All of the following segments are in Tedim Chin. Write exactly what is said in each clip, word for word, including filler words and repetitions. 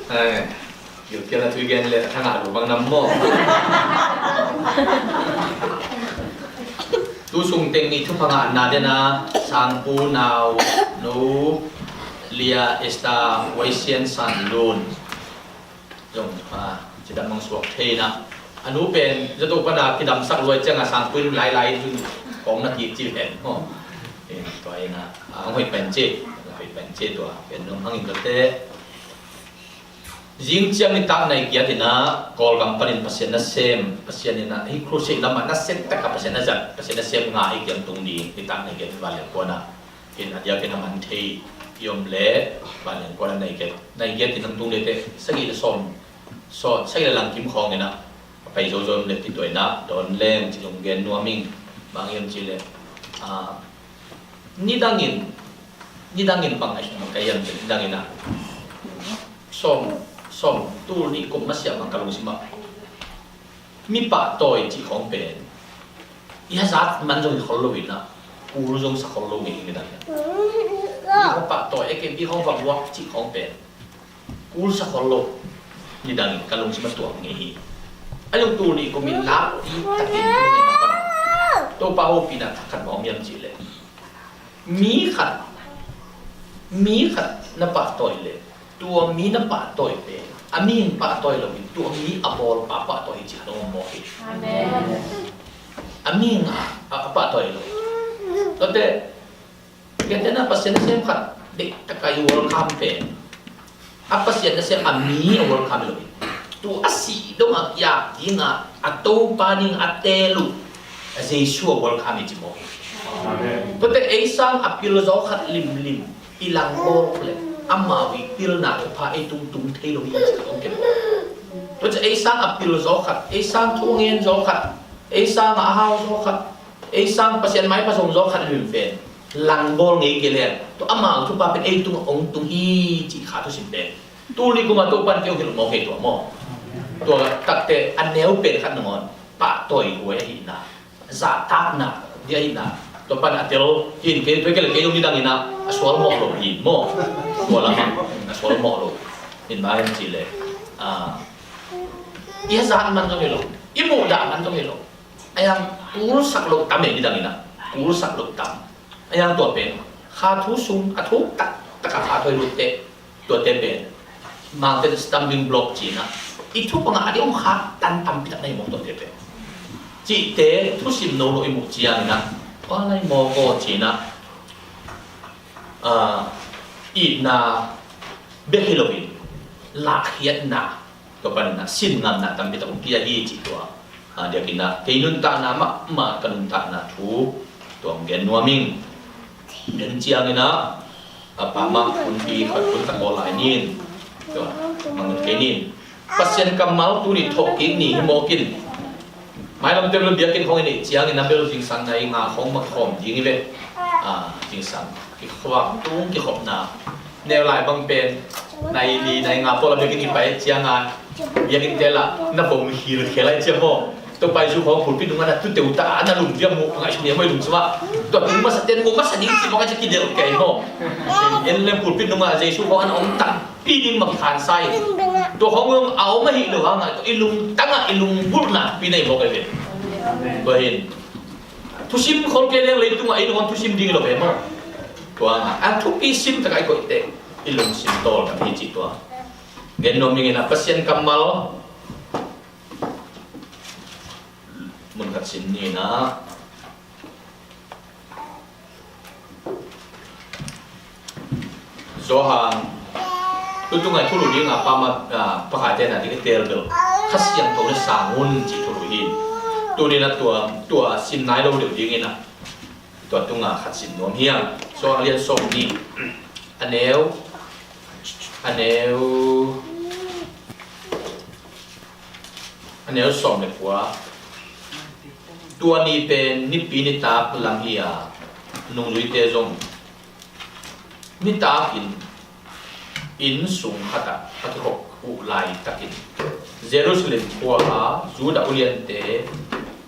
Ai, gilkialna thu i gen leh a thangah lo bang nam maw? Tu sung teng i thupha ngahna dena Sangpu nau nu Lia Esther Huaisian San Lun zong, a, cidam mang suak thei na. A nu pen zato pana kidamsak luai cianga Sangpu in lailai in zun kong na kik ci pen maw? Eh, tua ina, a, hong hoih pen ci, hong hoih pen ci tua pen nung hangin tua te. Zing ciang nitak nai giat ina Kawlgam panin Pasian nasem, Pasian ina hi crusade lamah nasem taka Pasian na zat, Pasian nasem nga hi kiang tung ding nitak nai giat in vanleng kuana in a diakin a man thei i om le vanleng kuana nai giat, nai giat in ang tung le te sagih le sawm, sawm sagih le langkim khawng ina a pai zozo om le ti tua ina dawn leng ci zong gen nuam ing. Bang hiam ci le, a, nidangin, nidangin bang a him ka hiam ci le nidangin a sawm, sawm tul nih kum masiah bang ka lungsim ah mi pahtawi cih khawng pen i hazat man zong hi khol lo in a, kul zong sa khol lo ngei hi nidangin a. Mi khawng pahtawi, eke mi khawng va buak cih khawng pen kul sa khol lo nidangin ka lungsim a tuak ngei hi. A lungtul nih kum in lak i takin Topa hopihna thak khat ma om hiam cih leh mi khat, mi khat na pahtawi le tua mi na pahtawi pen a mihing pahtawi lo in tua mi a bawlpa pahtawi hi cih khat om mawk hi. Amen. A mihing a, a, a pahtawi lo. Tuate Gentehna Pasian nasem khat deih taka i welcome pen a Pasian nasem a mi a welcome lo hi. Tu a sih dong a kiak ding a, a Topa ding a teel uh a Jesu a welcome hi ci mawk hi. Amen. Tuate ei sang a pil zaw khat limlim i lang mawk le amau i pilna thupha ei tung tung thei lo hi ci khat om kei mawk. Tuate ei sang a pil zaw khat, ei sang thu ngen zaw khat, ei sang a hau zaw khat, ei sang Pasian maipha zong zaw khat lim pen langbawl ngei kei leng tua amau thupha pen ei tungah hong tung hi cih kha thusim pen tul nih kum a Topan kei hong hilh mawk kei tua maw? Tua takte a neu pen khat nangawn pahtawi huai ahihna, zahtakna ding ahihna, tua pan a tel hin kei tua kei le kei zong nidangin a sual mawh lo hin maw? Tua lamah a sual mawh lo hin, bang hiam cih le, a, i hazat man zong hi lo, i muhdah man zong hi lo. A yang kulsak loh tam e, nidangin a kulsak loh tam. A yang tua pen kha thu sung a thuk taktak a kha thawi lutte, tuate pen mangte stumbling block cihna, i thupha ngah a ding om kha tan tampi tak na hi mawk tuate pen. Cihte thusim no lo i muh ciangin a, ua lai mawk aw cihna, a, itna bek hi loin lahkhiatna, tua panin a sin ngamna tampi tak hong pia hi cih tua. A, diakin a kei nuntakna mahmah ka nuntakna thu tua hong gen nuam ing. Gen ciangin a, a pa mah hunpi khat hun khat bawl lai nin, tua, mangin kei nin. Pasian kammal tuni thawhkik ni hi mawk in. Mailam te bel biakinn khawng i neih ciangin a bel zingsang nai nga khawng mah kikhawm ding hi ve. A, zingsang kikhuak tung kikhopna. Neu lai bang pen nai li nai nga pawl a biakinn i pai ciang a biakinn te lah na vom hilkhel ai ciang maw? Tua pai zu khawng pulpit nungah na tuteu ta a na lum viam mu ngaihsun hiam maw i lum sungah? Tua tung masa ten mu masa ding ci mawk a ci kidelh kei maw? En leng pulpit nungah Jesu khawng a na om tak pi ding bang khan sa in. Tua khawng zong a om ahih loh hangah tua i lungtang ah i lunggulhna pi nei mawk ahi ve. Tua hin thusim khol kei leng leitungah ei lungah thusim ding hi lo ve maw? Tua hangah a thupi sim takah i koih teh i lungsim tawl tak hi cih tua. Gen nuam ing in a Pasian kammal mun khat sim ni in a. Johan, tutung a i thulu ding a pa mah, a, pakhaite na ding i teel bel Kha Siangtho le sang un cih thulu hi. Tuni in a tua, tua sim nai lo deuh ding in a tua tunga khat sim nuam hiam? Johan lian sawm nih, a neu, a neu, a neu sawm le kua. Tua ni pen nipi nitak lam hi a, nungzuite zong nitakin inn sung khatah a kikhop uh laitakin Jerusalem khua-a Judah uliante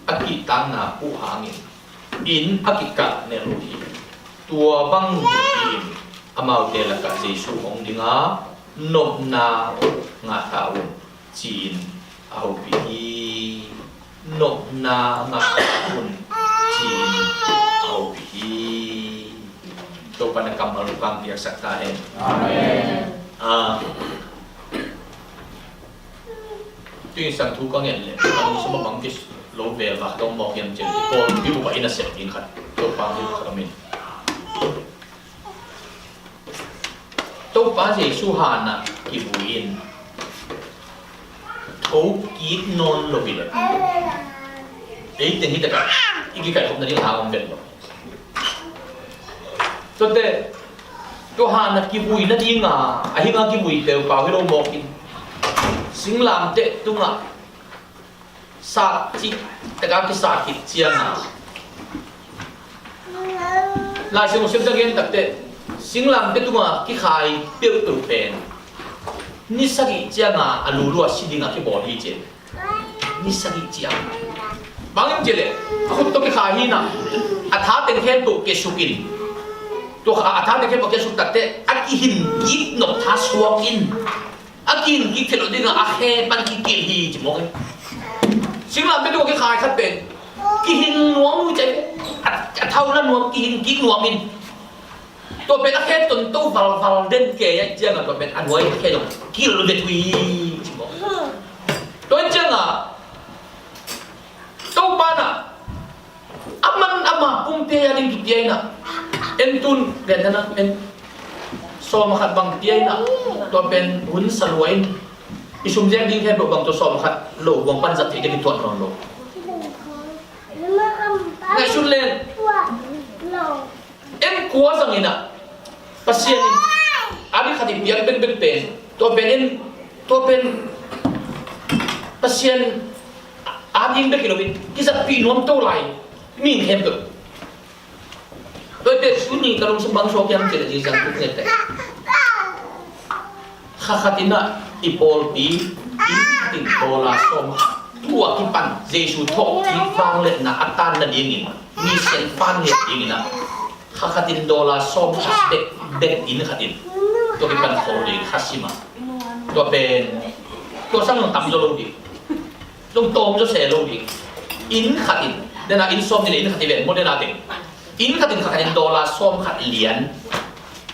a kihtakna uh hangin inn a kikalh nelh uh hi. Tua bang nipi-in amaute lakah Jesu hong ding a, Nopna ngah ta un, ci-in a hopih hi. Nopna ngah ta un, ci-in a hopih hi. Topa na kammal uh kang piaksak ta hen. Amen. Ah, tuin sang thu ka ngen leh ang sum a bang kis lo vel va dong mawk hiam cin, i pawl pi uh a inn a sep ding khat Topa hi khat om in. Topa Jesu hanah kivui in tho kik nawn lo hi leh, ei teng hi takah i kikaihkhopna ding hang om vet lo. Tuate, tua hanah kivui nadinga a hinga kivui peupau hi lo mawk in, singlamteh tungah sak cih taka kisa khit cianga, Lai Siangtho sim tak gen takteh singlamteh tunga kikhai peuhpeuh pen ni sagih cianga a lulu a si dinga kibawl hi ci. Ni sagih ciang. Bang hiam cih leh a khut tawh kikhai hi na, a tha teng khempeuh kiasuk in, tua a tha teng khempeuh kiasuk takteh a kihin kik nop tha suak in, a kihin kik theih loh dingah a khe pan kikilh hi ci mawk hi. Singlamteh tungah kikhai khat pen kihin nuam uh ci, a, a thauna nuam, kihin kik nuam in, tua pen a khe tonto valval den kei a ciangah tua pen a nuai a khe dong kilh vet uh hi ci mawk. Tua ciangah Topa na a man ama pumpi a ding kipia ina, en tun gen na en sawm khat bang pia ina, tua pen hun sa lua in i sum ziak ding khempeuh bang tua sawm khat lo buang pan zat theih ding i tuat nawn lo. Ngaihsun len. En kua zang ina Pasian in a ding khat i piak benbet pen, tua pen in, tua pen Pasian a ding bek hi lo in kizatpih nuam to lai mi khempeuh. Tua i pen tuni ka lungsim bang suak hiam cih leh zingzang tuk ngeteh. Kha khat ina i pawlpi inn khat in dollar sawm khat tua kipan Jesu thawhkik vangliatna a tan nadingin, mission vangliat dingin a, kha khat in dollar sawm khat bek, bek inn khat in tua kipan khol ding kha sim a. Tua pen tua sang tam zaw lo ding. Zong tawm zaw se lo ding. Inn khat in, dena inn sawm ni le inn khat i ven maw, dena teng. Inn khat in kha khat in dollar sawm khat lian.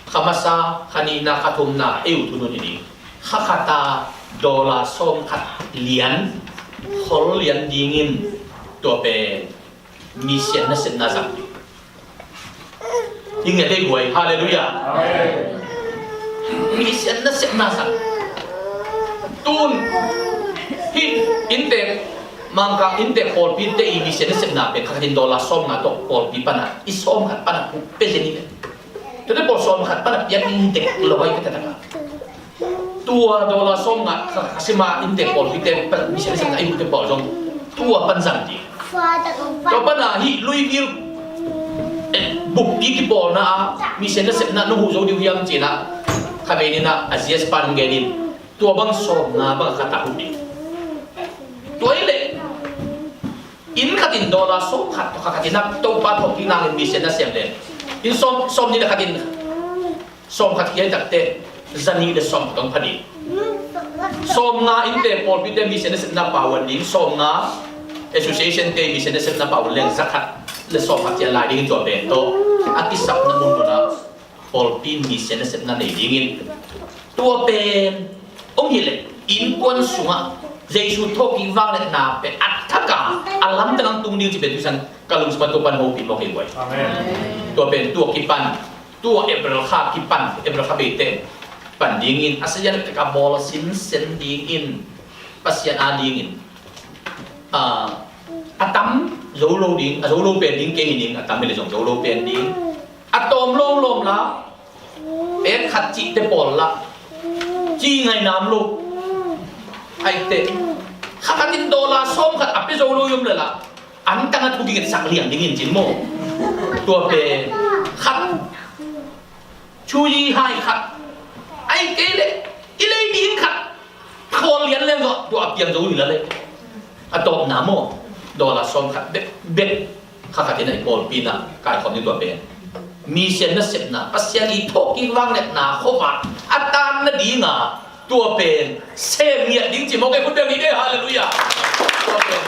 Kha masa, kha nihna, kha thumna, ei uh thunun hi ding. Kha khat a dollar sawm khat lian, khol lian dingin tua pen mission nasepna zang ding. Hi nge dei guai, halleluiah. Amen. Mission nasepna zang. Tun hih innte, Mangkang innte pawlpite i mission nasepna pen kha khat in dollar sawm nga tawh pawlpi pana i sawm khat pana pia zen hi ve. Tuate pawl sawm khat pana piak ding hi dek lo ai ka ta taka. Tua dollar sawm nga kha, kha sima innte pawlpite pa, mission nasepna i hute pawl zong tua pan zang ding. Tua pana hih Louisville, eh, bukpi kipawlna a mission nasepna nong huh zo ding uh hiam cih na, kha vei ni na a G S pan gen in, tua bang sawm nga bang khat a huh ding. Tua hi leh inn khat in dollar sawm khat, kha khat in a Topa thawhkik nangin mission na sem leh, inn sawm, sawm nih le khat in sawm khat khia i takte, za nih le sawm khat hong pha ding. Sawm nga innte pawlpite mission nasepna power ding, sawm nga association te mission nasepna power leng za khat le sawm khat khia lai ding, tua pen tawh a kisapna mun mun a pawlpi mission nasepna nei dingin. Tua pen hong hi leh innkuan sungah Jesu thawhkik vangliatna pen a thak a, a lamdang ang tung ding ci pen tuisan ka lungsim a tua pan hopih mawk hi guai. Amen. Tua pen tua kipan, tua April kha kipan, April kha beite pan dingin a sazian tek a bawl a sinsen dingin, Pasian a dingin, a, a tam zo lo ding, a zo lo pen ding kei hi ding, a tam hi leh zong zo lo pen ding. A tawm lawmlawm la, pek khat cihte pawl la, ci ngainam lo. Aite, kha khat in dollar sawm khat a pia zo lo i om leh la, an tang a thu kingetsak liang dingin cin maw. Tua pen khat, chu yi hai khat, ai kei leh i lei ding khat khawl lian leng zawh tua a piang zo hi la leh. A tawpna maw, dollar sawm khat bek, bek kha khat in a i pawlpi na kaikhawm ding tua pen mission nasepna, Pasian i thawhkik vangliatna khuavak a tan nadinga tua pen sem ngiat ding ci mawk ei, khut beng ni dei, halleluiah. Tua pen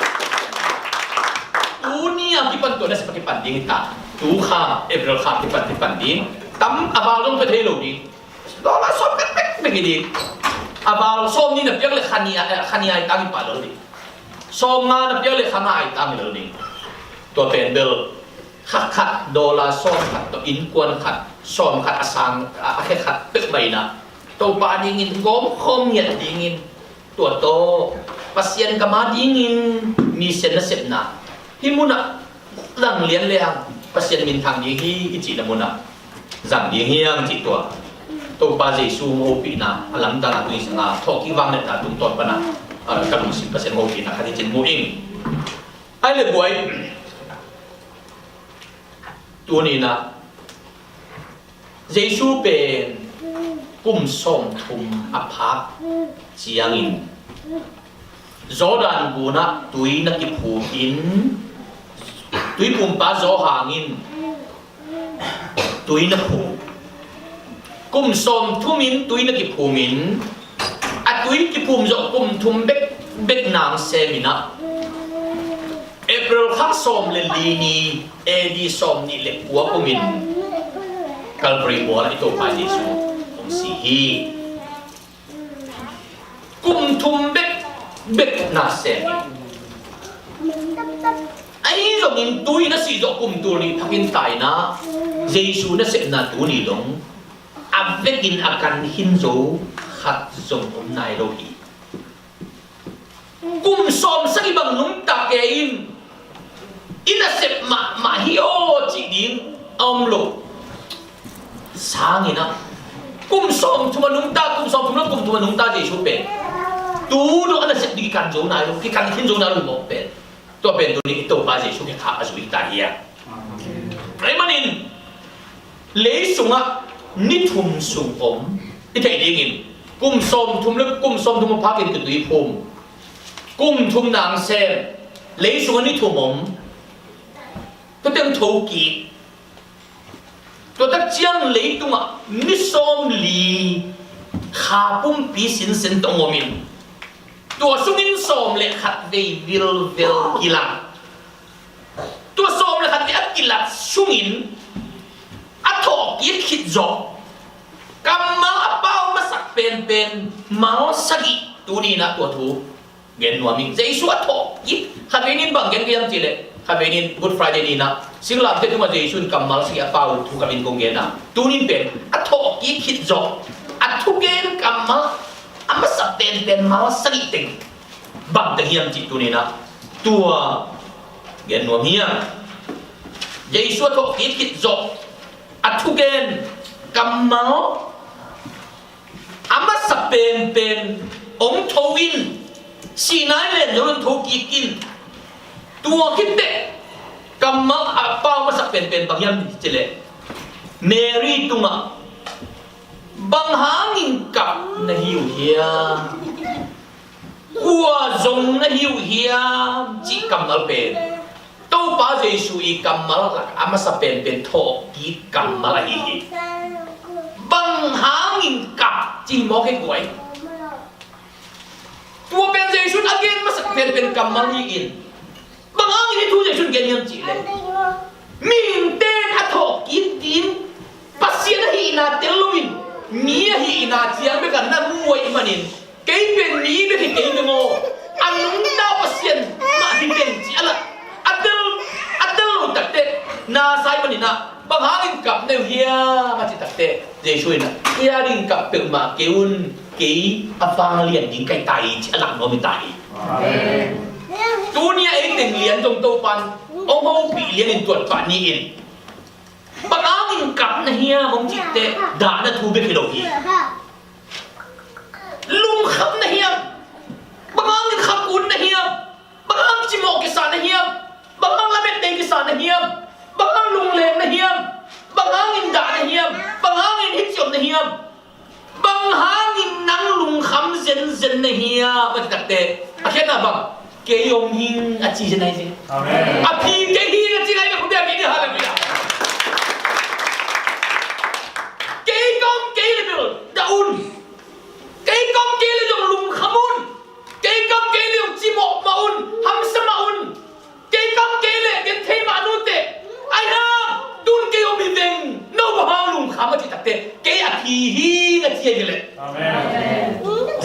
tuni a kipan tua nasep a kipan ding hi ta. Tu kha April kha kipan kipan ding. Tam a val zong pia thei lo ding. Dollar sawm khat bekbek hi ding. A val sawm nih na piak le kha nih a, eh, kha nih a i tang hi pah lo ding. Sawm nga na piak le kha nga a i tang hi lo ding. Tua pen bel kha khat dollar sawm khat tawh innkuan khat sawm khat a sang a, a khe khat peuh mah in ah Topa dingin gawmkhawm ngiat dingin tua tawh Pasian gam a dingin mission nasepna hih munah lang lian le hang Pasian minthang ding hi i cihna munah zang ding hi hang cih tua Topa Jesu hopihna a lamdang a tui sanga thawhkik vangliatna tungtawn pana, ah, ka lungsim Pasian hopihna khat hi cin mu ing. Ai le buai. Tuni-in ah Jesu pen kum sawmthum a phak ciangin Jordan gunah tui na kiphum in, tuiphumpa Johan in tui na phum. Kum sawmthum in tui na kiphum in, a tui kiphum zawh kum thum bek, bek nang sem in ah April kha sawm le li ni, A D sawm nih le kua kumin Calvary mual ah i Topa Jesu hong si hi. Kum thum bek, bek na sem hi. Ahi zongin tui na sih zawh kum tul nih phakin taina Jesu nasepna tuni dong a vekin a kan khin zo khat zong om nai lo hi. Kum sawm sagih bang nungta kei in i nasep mahmah hi aw cih ding a om lo. Sangin ah kum sawmthum a nungta, kum sawmthum le kum thum a nungta Jesu pen tu dong a nasep ding kikan zo nai lo, kikan khin zo nai lo mawk pen. Tua pen tuni i Topa Jesu kikhak a zui ta hi a. Amen. Ahih manin lei sungah ni thum sung om i theih dingin kum sawmthum le kum sawmthum a phakin tutui phum, kum thum nang sem, lei sungah ni thum om. Tua teng thokik. Tua tak ciang leitungah ni sawmli kha pumpi sinsen tawh om in, tua sungin sawm le khat vei vilvel kilat. Tua sawm le khat vei a kilat sungin a thawhkik khit zawh kammal a pau masak penpen mal sagih tuni-in ah tua thu gen nuam ing. Jesu a thawhkik, khatvei nin bang gen ka hiam cih leh, khatvei nin Good Friday ni-in ah singlamteh tungah Jesu in kammal sagih a pau thu khat in kong gen a, tuni-in pen a thawhkik khit zawh, a thugen kammal a masa penpen mal sagih teng bang teng hiam cih tuni-in ah tua gen nuam hi a. Jesu a thawhkik khit zawh a thugen kammal a masa penpen hong tho in, sihna in len zo in thokik in. Tua khit teh kammal a pau masak penpen bang hiam cih leh, Mary tungah bang hangin kap na hi uh hiam? Kua zong na hi uh hiam cih kammal pen Topa Jesu i kammal lak a masa penpen thawhkik kammal ahi hi. Bang hangin kap cih mawk hi guai. Tua pen Jesu in a gen masak penpen kammal hi in. Bang hangin hih thu Jesu in gen hiam cih leh, mihingte in a thawhkik ding Pasian ahihna tel loin mi ahihna ciang bek a na mu ahih manin, kei pen mi bek hi kei beng aw, a nungta Pasian mah hi teng ci a lah. A tel, a tel lo takteh na sa ahih manin ah, bang hangin kap na hi uh hiam a cih takteh Jesu in ah, kei a ding kap peuhmah kei un, kei a vanglian ding ka hi ta hi ci a lah nuam hi ta hi. Amen. Tuni a ei teng lian zong Topa'n hong hopih lianin tuat pah ni in. Bang hangin kap na hiam hong cih teh dahna thu bek hi lo hi. Lungkham na hiam? Bang hangin khakun na hiam? Bang hang cimawh kisa na hiam? Bang hang lamet dei kisa na hiam? Bang hang lungleng na hiam? Bang hangin dah na hiam? Bang hangin hih ciom na hiam? Bang hangin nang lungkham zenzen na hiam? A cih takteh a khiatna bang? Kei om hing a ci zen ahi zen. Amen. A phi kei hi a ci lai na khut beng ni, halleluiah. Kei ka om kei le bel dah un. Kei kam kei le zong lungkham un. Kei kam kei le zong cimawh mah un. Hamsa mah un. Kei kam kei le ken thei mah nute. Ai hang tun kei om hi veng. No bang hang lungkham a cih takte kei a phi hi na ci a hi le. Amen.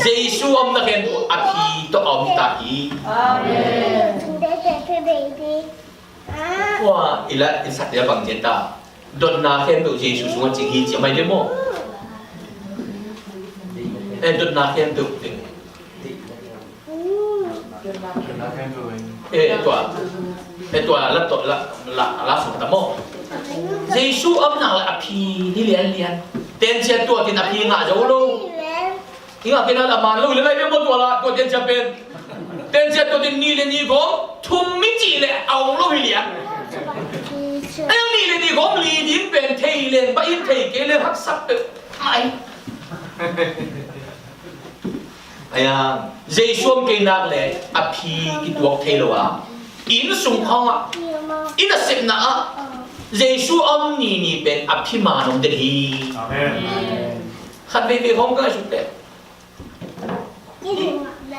Jesu omna khempeuh a phi tawh a om ta hi. Amen. Tua i la i sak dia bang cian ta. Dotna khempeuh Jesu sungah cing hi ci a mai ve maw? Eh, dotna khempeuh. Eh, tua. Eh, tua la tawh la la la sung ta maw? Jesu omna la a phi ni lianlian. Tencia tua kin a phi ngah zo lo. Hi ngah kei na la man lo le lai ve maw tua la tua tencia pen. Tencia tua tin ni le ni gawm thum mi cih le a ong lo hi lian. Ai ang ni le ni gawm li ding pen thei le ba in thei kei le haksak peuh mai. Ai ang Jesu om kei nak le a phi kituak thei lo a. Inn sung khawng ah inn a sepna ah Jesu om ni ni pen a phi man om den hi. Amen. Khat veivei hong ka suk pen.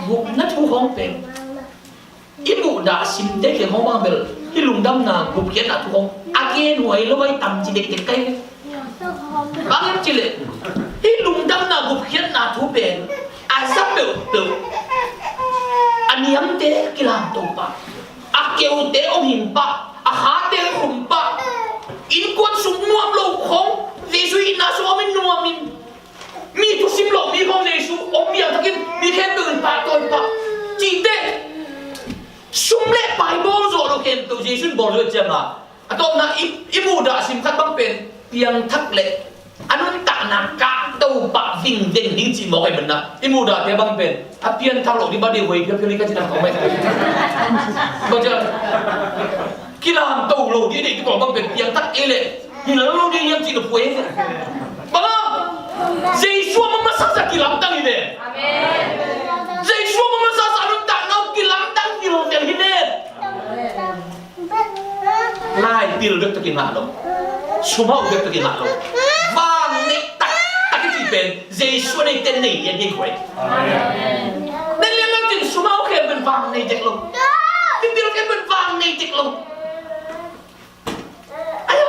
Gupna thu hong pen. I muhdah simte kheng hong bang bel. Hi lungdamna gupkhiatna thu hong. A gen huai lo ai tam ci dekdek kai. Bang em ci le. Hi lungdamna gupkhiatna thu pen. A za peuhpeuh. A niamte kilamto pah. A keute om him pah. A khate khum pah. Innkuan sung nuam lo khong. Jesu itna sung om in nuam in. Mi thusim lo mi khong Jesu om piangthakin mi khempeuh in pahtawi pah. Cihte sum le pai bawl zawh lo khempeuh Jesu in bawl zawh cianga a tawpna i, i muhdah sim khat bang pen piangthak le a nuntakna kahto pah vingveng ding cih mawk ai manna i muhdahte bang pen a pianthak lo ding ba dih huai phiaphial i ka cih dan kong mai. Kilamto lo dih a deih tuk lo bang pen piangthak ei leh hilh lo ding hiam cih na phuai. Bang a Jesu a masa sa kilamdang hi ve. Jesu a masa sa nuntakna uh kilamdang hilh hi ve. Lai pil bek tawh kingah lo. Sumau bek tawh kingah lo. Vang neih tak a kici pen Jesu a neite nei lian hi guai. Nei lian lo cin sumau khen pen vang nei dek lo. Kipil khen pen vang nei dek lo. Ayo,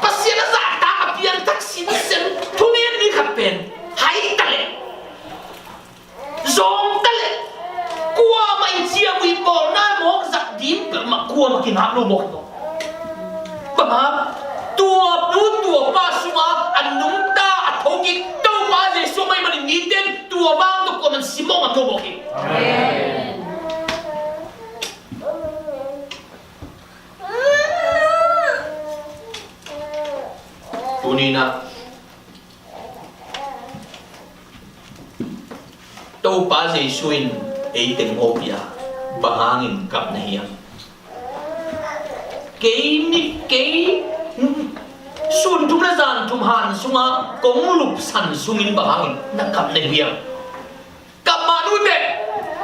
Pasian a zahtak a piangthak sinsen thungen mi khat pen hai ta leh zong ta leh kuamah in ciamui bawlna mawk zat ding peuhmah kuamah kingap lo mawk hi mawk. Bang hang tua nu tua pa sungah a nungta a thokik Topa Jesu mai manin mite in tua vang tua kuamah in sim mawk ngam lo mawk hi. Amen. Tuni-in ah Topa Jesu in ei teng hopih a bang hangin kap na hiam? Kei mi kei sun thum le zan thum han sungah kong lupsan sungin bang hangin na kap na hiam? Kap mah nute.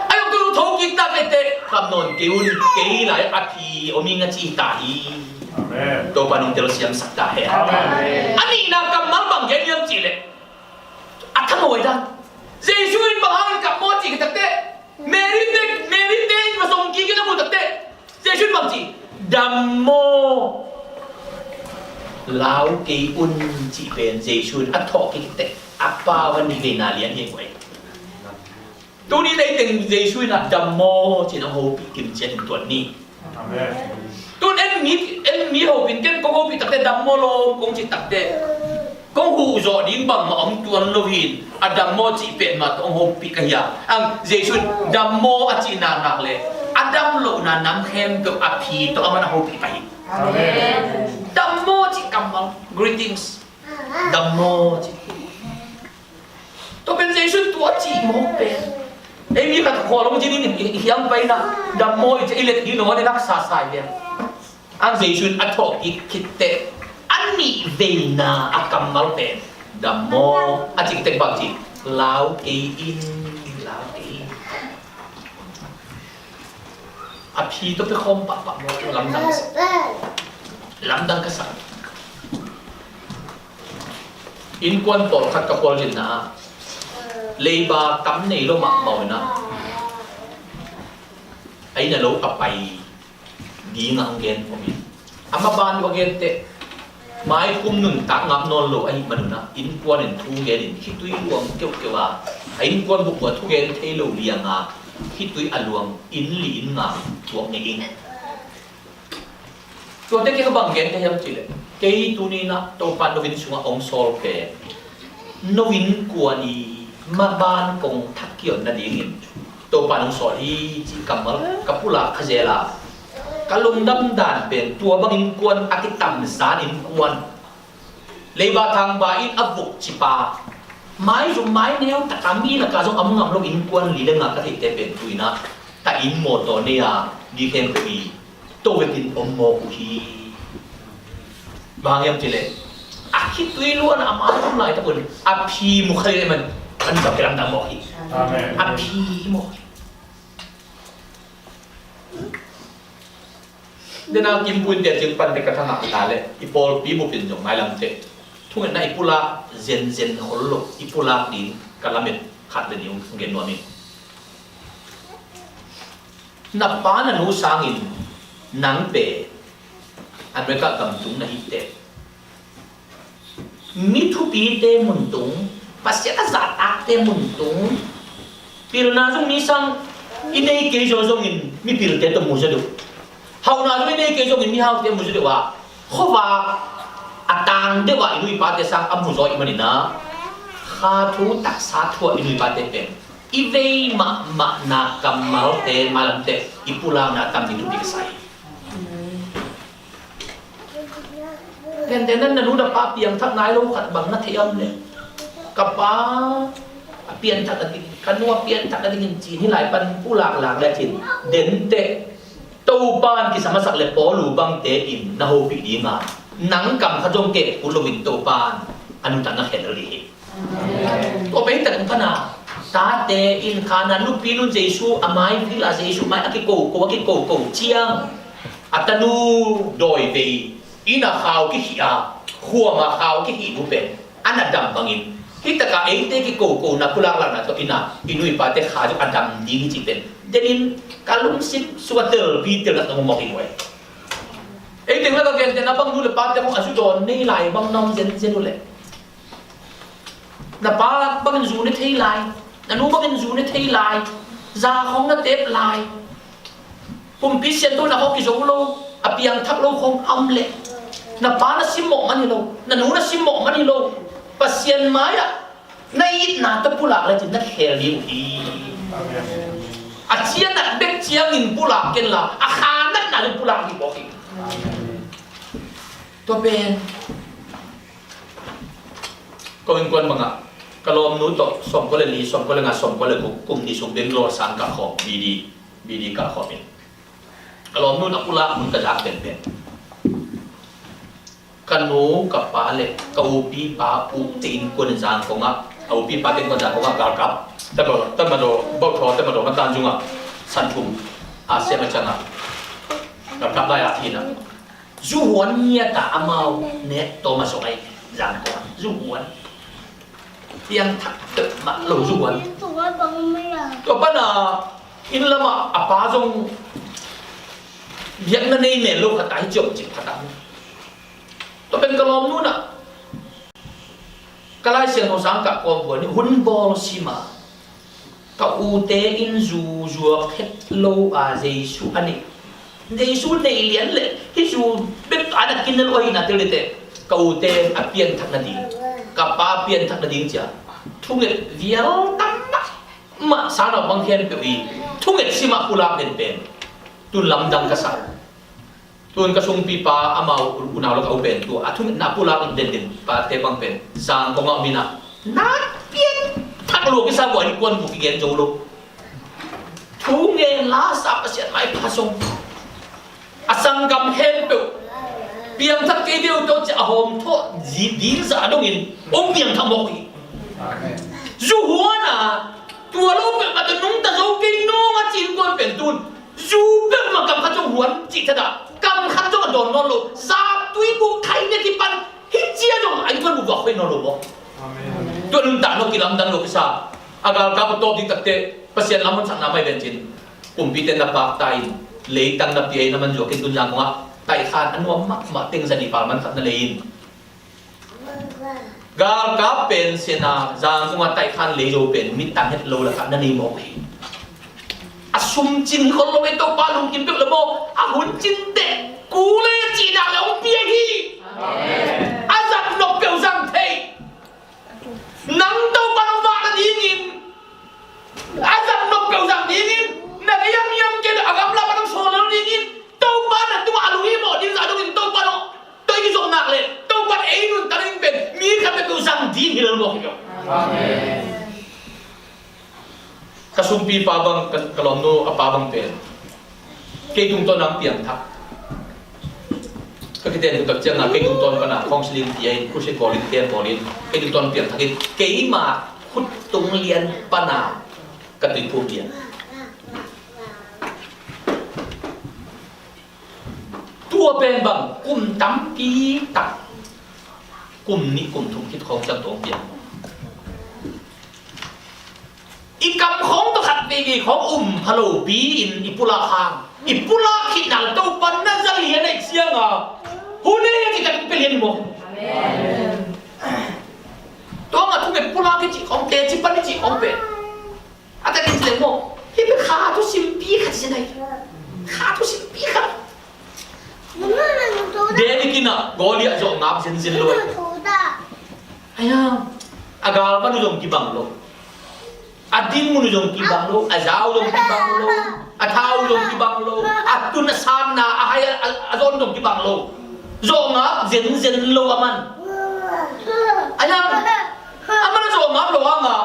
Ai ong tunu thokik ta kei teh kap nawn kei un, kei lai a phi om ing a ci ta hi. Amen. Topa nong telsiamsak ta hen. Amen. A nihna kammal bang gen hiam cih leh a thangawai dan. Jesu in bang hangin kap maw cih takte Mary te, Mary te in va zong kik in a mu takte Jesu in bang ci? Dam maw, lau kei un cih pen Jesu in a thawh kik teh a pau a nih veina lian hi guai. Tuni in ei teng Jesu in a dam maw ci-in a hopih kim ciat in tuan ni. Amen. Tun en mi, en mi hopih ken kong hopih takte dam maw lawm kong ci takte Kong huh zawh ding bangmah om tuan lo hi. A dam maw cih pen mah tawh hong hopih ka hi a. Ang Jesu in dam maw a cihna nak leh a dam lohna nam khempeuh a phi tawh amah in a hopih pah hi. Amen. Dam maw cih kammal, greetings. Dam maw cih. Tua pen Jesu in tua cih mawk pen ei mi khat khual hong cin in i hiam paina dam maw i cih i let ding lo a le nak sasai liang. Ang Jesu in a thawh kik khit teh a nih veina a kammal pen dam maw a cih teh bang ci? Lau kei in, lau kei in. A phi tawh pia khawm pahpah maw, lamdang ka sa. Lamdang ka sa. Innkuan pawlkhat ka khualzinna ah leiba tam nei lo mahmah in ah, a inn a lo a pai ding a hong gen om in, a maban uh a gen teh, mai kum nuntak ngam nawn lo ahih manun ah innkuan in thu gen in khitui luang keuhkeuh a, a innkuan buk uh a thugen thei lo liang a, khitui a luang inn li inn nga tuak ngei ing. Tuate kei ka bang gen ka hiam cih leh, kei tuni in ah Topa no inn sungah hong sawl pen no innkuan i maban kong thak kik nadingin Topa in hong sawl hi cih kammal ka pulak kha zel a, ka lungdam dan pen tua bang innkuan a kitamzan innkuan, leiba thangba in a vukcipa, maizum maineu taka mi lakah zong a mu ngam lo innkuan li le nga ka theihte pen tu in ah ta inn mawtaw nei a, mi khempeuh i to vekin om mawk uh hi. Bang hiam cih leh, a khitui luan a, a maizum laitak un a phi mu kha leh man, an zak kilamdang mawk hi. Amen. A phi mawk hi. Dena Kim Puinte cing pan te ka thangah ta le i pawlpi bupin zong mailam te thungetna i pulak zenzen hol lo, i pulak ding ka lamet khat le nih hong gen nuam ing. Na pa na nu sangin nang pen America gam tung na hi teh, mi thupite mun tung, Pasian a zahtakte mun tung. Pilna zong mi sang i nei kei zaw zongin mipilte tawh mu zaw deuh. Hauhna zong i nei kei zongin mihaute mu zaw deuh a, khuavak a tang deuh ah i nu i pate sang a mu zaw i hih manin ah, kha thu taksa thu ah i nu i pate pen i vei mahmahna kammalte, mailamte i pulakna tam ding thupi ka sa hi. Gentehna, na nu na pa piangthak nai lo khat bang na thei om le, ka pa a pianthak a ding, ka nu a pianthak a dingin ci-in hih lai pan pulak lak le cin, denteh Topa in kisam a sak le Paul uh bangte in na hopih ding a, nang kam khat zong keh kul loin Topa in a nuntakna khen lo ding hi. Tua pen hih tak pana tate in khan a nupi nun Jesu a mai vil a, Jesu mai a kikoko a, kikoko ciang a tanu dawi vei inn a khau kikhih a, khuam a khau kikhih nu pen a na dam bangin, hih takah eite kikokona pulaklakna tawh inn a i nu i pate kha zong a dam ding hi cih pen denin ka lungsim sung a telpi telna tawh mawk hi nuai. Ei teng lak a gentehna bang nu le pate khong a zu dawn nei lai bang na om zenzen uh leh, na pa bangin zu ne thei lai, na nu bangin zu ne thei lai, za khong na tep lai, pumpi sianthona khong kizo lo, a piangthak lo khong a om leh, na pa na simmawh man hi lo, na nu na simmawh man hi lo, Pasian mai-ah na itna tawh pulak le cin na khel ding uh hi. A cianat bek ciangin pulak kenla, a khanatna ding pulak ding mawk hi. Tua pen ko innkuan bangah ka lawmnu tawh sawmkua le li, sawmkua le nga, sawmkua le guk kum nih sung Bangalore sang kah khawm, B D, B D kah khawm in, ka lawmnu in a pulak mun ka zak penpen, ka nu ka pa le ka upi pa uh te innkuan in Zangkong ah, a upi pa te innkuan Zangkong ah galkap, Tatmadaw, Tatmadaw, Bauthawh Tatmadaw matan zungah Santhum a siam a ciangah galkap lai-ah thina. Zuhuan ngiat a amau nek tawm a zong ahi, Zangkong ah zuhuan. Piangthak peuhmah lo zuhuan. Tua pana inn lamah a pa zong biakna nei mel lo khat a hi ciamcip khat a. Tua pen ka lawmnu in ah ka Lai Siangtho sang kah kawm buan hi, hun bawl sim a, ka ute in zu zuak het lo a, Jesu a neih, Jesu neih lian le hih zu bek a na kin na lo ahihna tel dite, ka ute a pianthak nading, ka pa pianthak nading cia thunget vial tam mahmah, sangnaupang khempeuh i thunget sim a pulak den pen tun lamdang ka sa. Tun ka sungpipa amau unau lak a u pen tua a thungetna pulak denden pate bang pen Zangkong ah om in ah, na pianthak lua kisa, bua innkuan bu kigen zo lo. Thu ngen la sa, Pasian maipha zong a sanggam khempeuh piangthak kei deuh tawh ci a hawm thawh ding zah dongin hong piangthak mawk hi. Zuhuan a tua lo peuhmah tawh nungta zo kei nung a ci innkuan pen tun zu peuhmah kam khat zong huan cih thadah, kam khat zong a dawn nawn lo. Zaptui buh khaih ne kipan hih cia zong a innkuan buh vuak hoih nawn lo maw? Tua nuntakna kilamdang lo kisa. A galkap a tawp diktakte Pasian lam honsakna mai vencin, kumpite na pakta in, leitang na pia in, a man zuakin tunzang kongah taihkhan a nuam mahmah teng zani pal man khat na lei in. Galkap pen sena zangkungah taihkhan lei zo pen mittang het lo lakah na nei mawk hi. A sumcin hi khol lo e, Topa lungkim peuh le maw, a hun cin teh kule cihnak le hong pia hi. A zat nop peuh zang thei. Nang Topa nong vak nadingin, a zat nop peuh zang dingin, na hiamhiam kei a gamla pan nong sawl lo dingin, Topa na tungah a lunghimawh ding zah dongin Topa nong, Topa i kizopnak le Topa ei nuntak ding pen mi khat peuh zang ding hi lel mawk hi lo. Amen. Ka sumpi pa bang, ka, ka lawmnu a pa bang pen kei tungtawn ang piangthak. Ka kiten ka ciangah kei tungtawn pana counseling pia in, crusade bawl in, camp bawl in, kei tungtawn piangthak in, keima khut tung lian pana ka tuiphum lian. Tua pen bang kum tampi tak, kum nih kum thum khit khawng ciang tawh piang. I kam khawng tawh khat veivei khawng um pha lo pi-in i pulak hang, i pulak khitna le Topa na za lian ahih cianga hun ei a cih tak pia lian hi maw? Amen. Tua ngah thu pen pulak i cih khawng, teci pan i cih khawng pen a tak in ci leng maw, hih pen kha thusimpi khat i ci nai. Kha thusimpi khat. David in ah Goliath zawh ngap zenzen lo. Aya, a galvan uh zong kibang lo, a din mun uh zong kibang lo, a zau zong kibang lo, a thau zong kibang lo, a tun a sanna, a hai a, a, a zon zong kibang lo. Zawh ngap zenzen lo a man. Aya, a man a zawh ngap lo a ngah.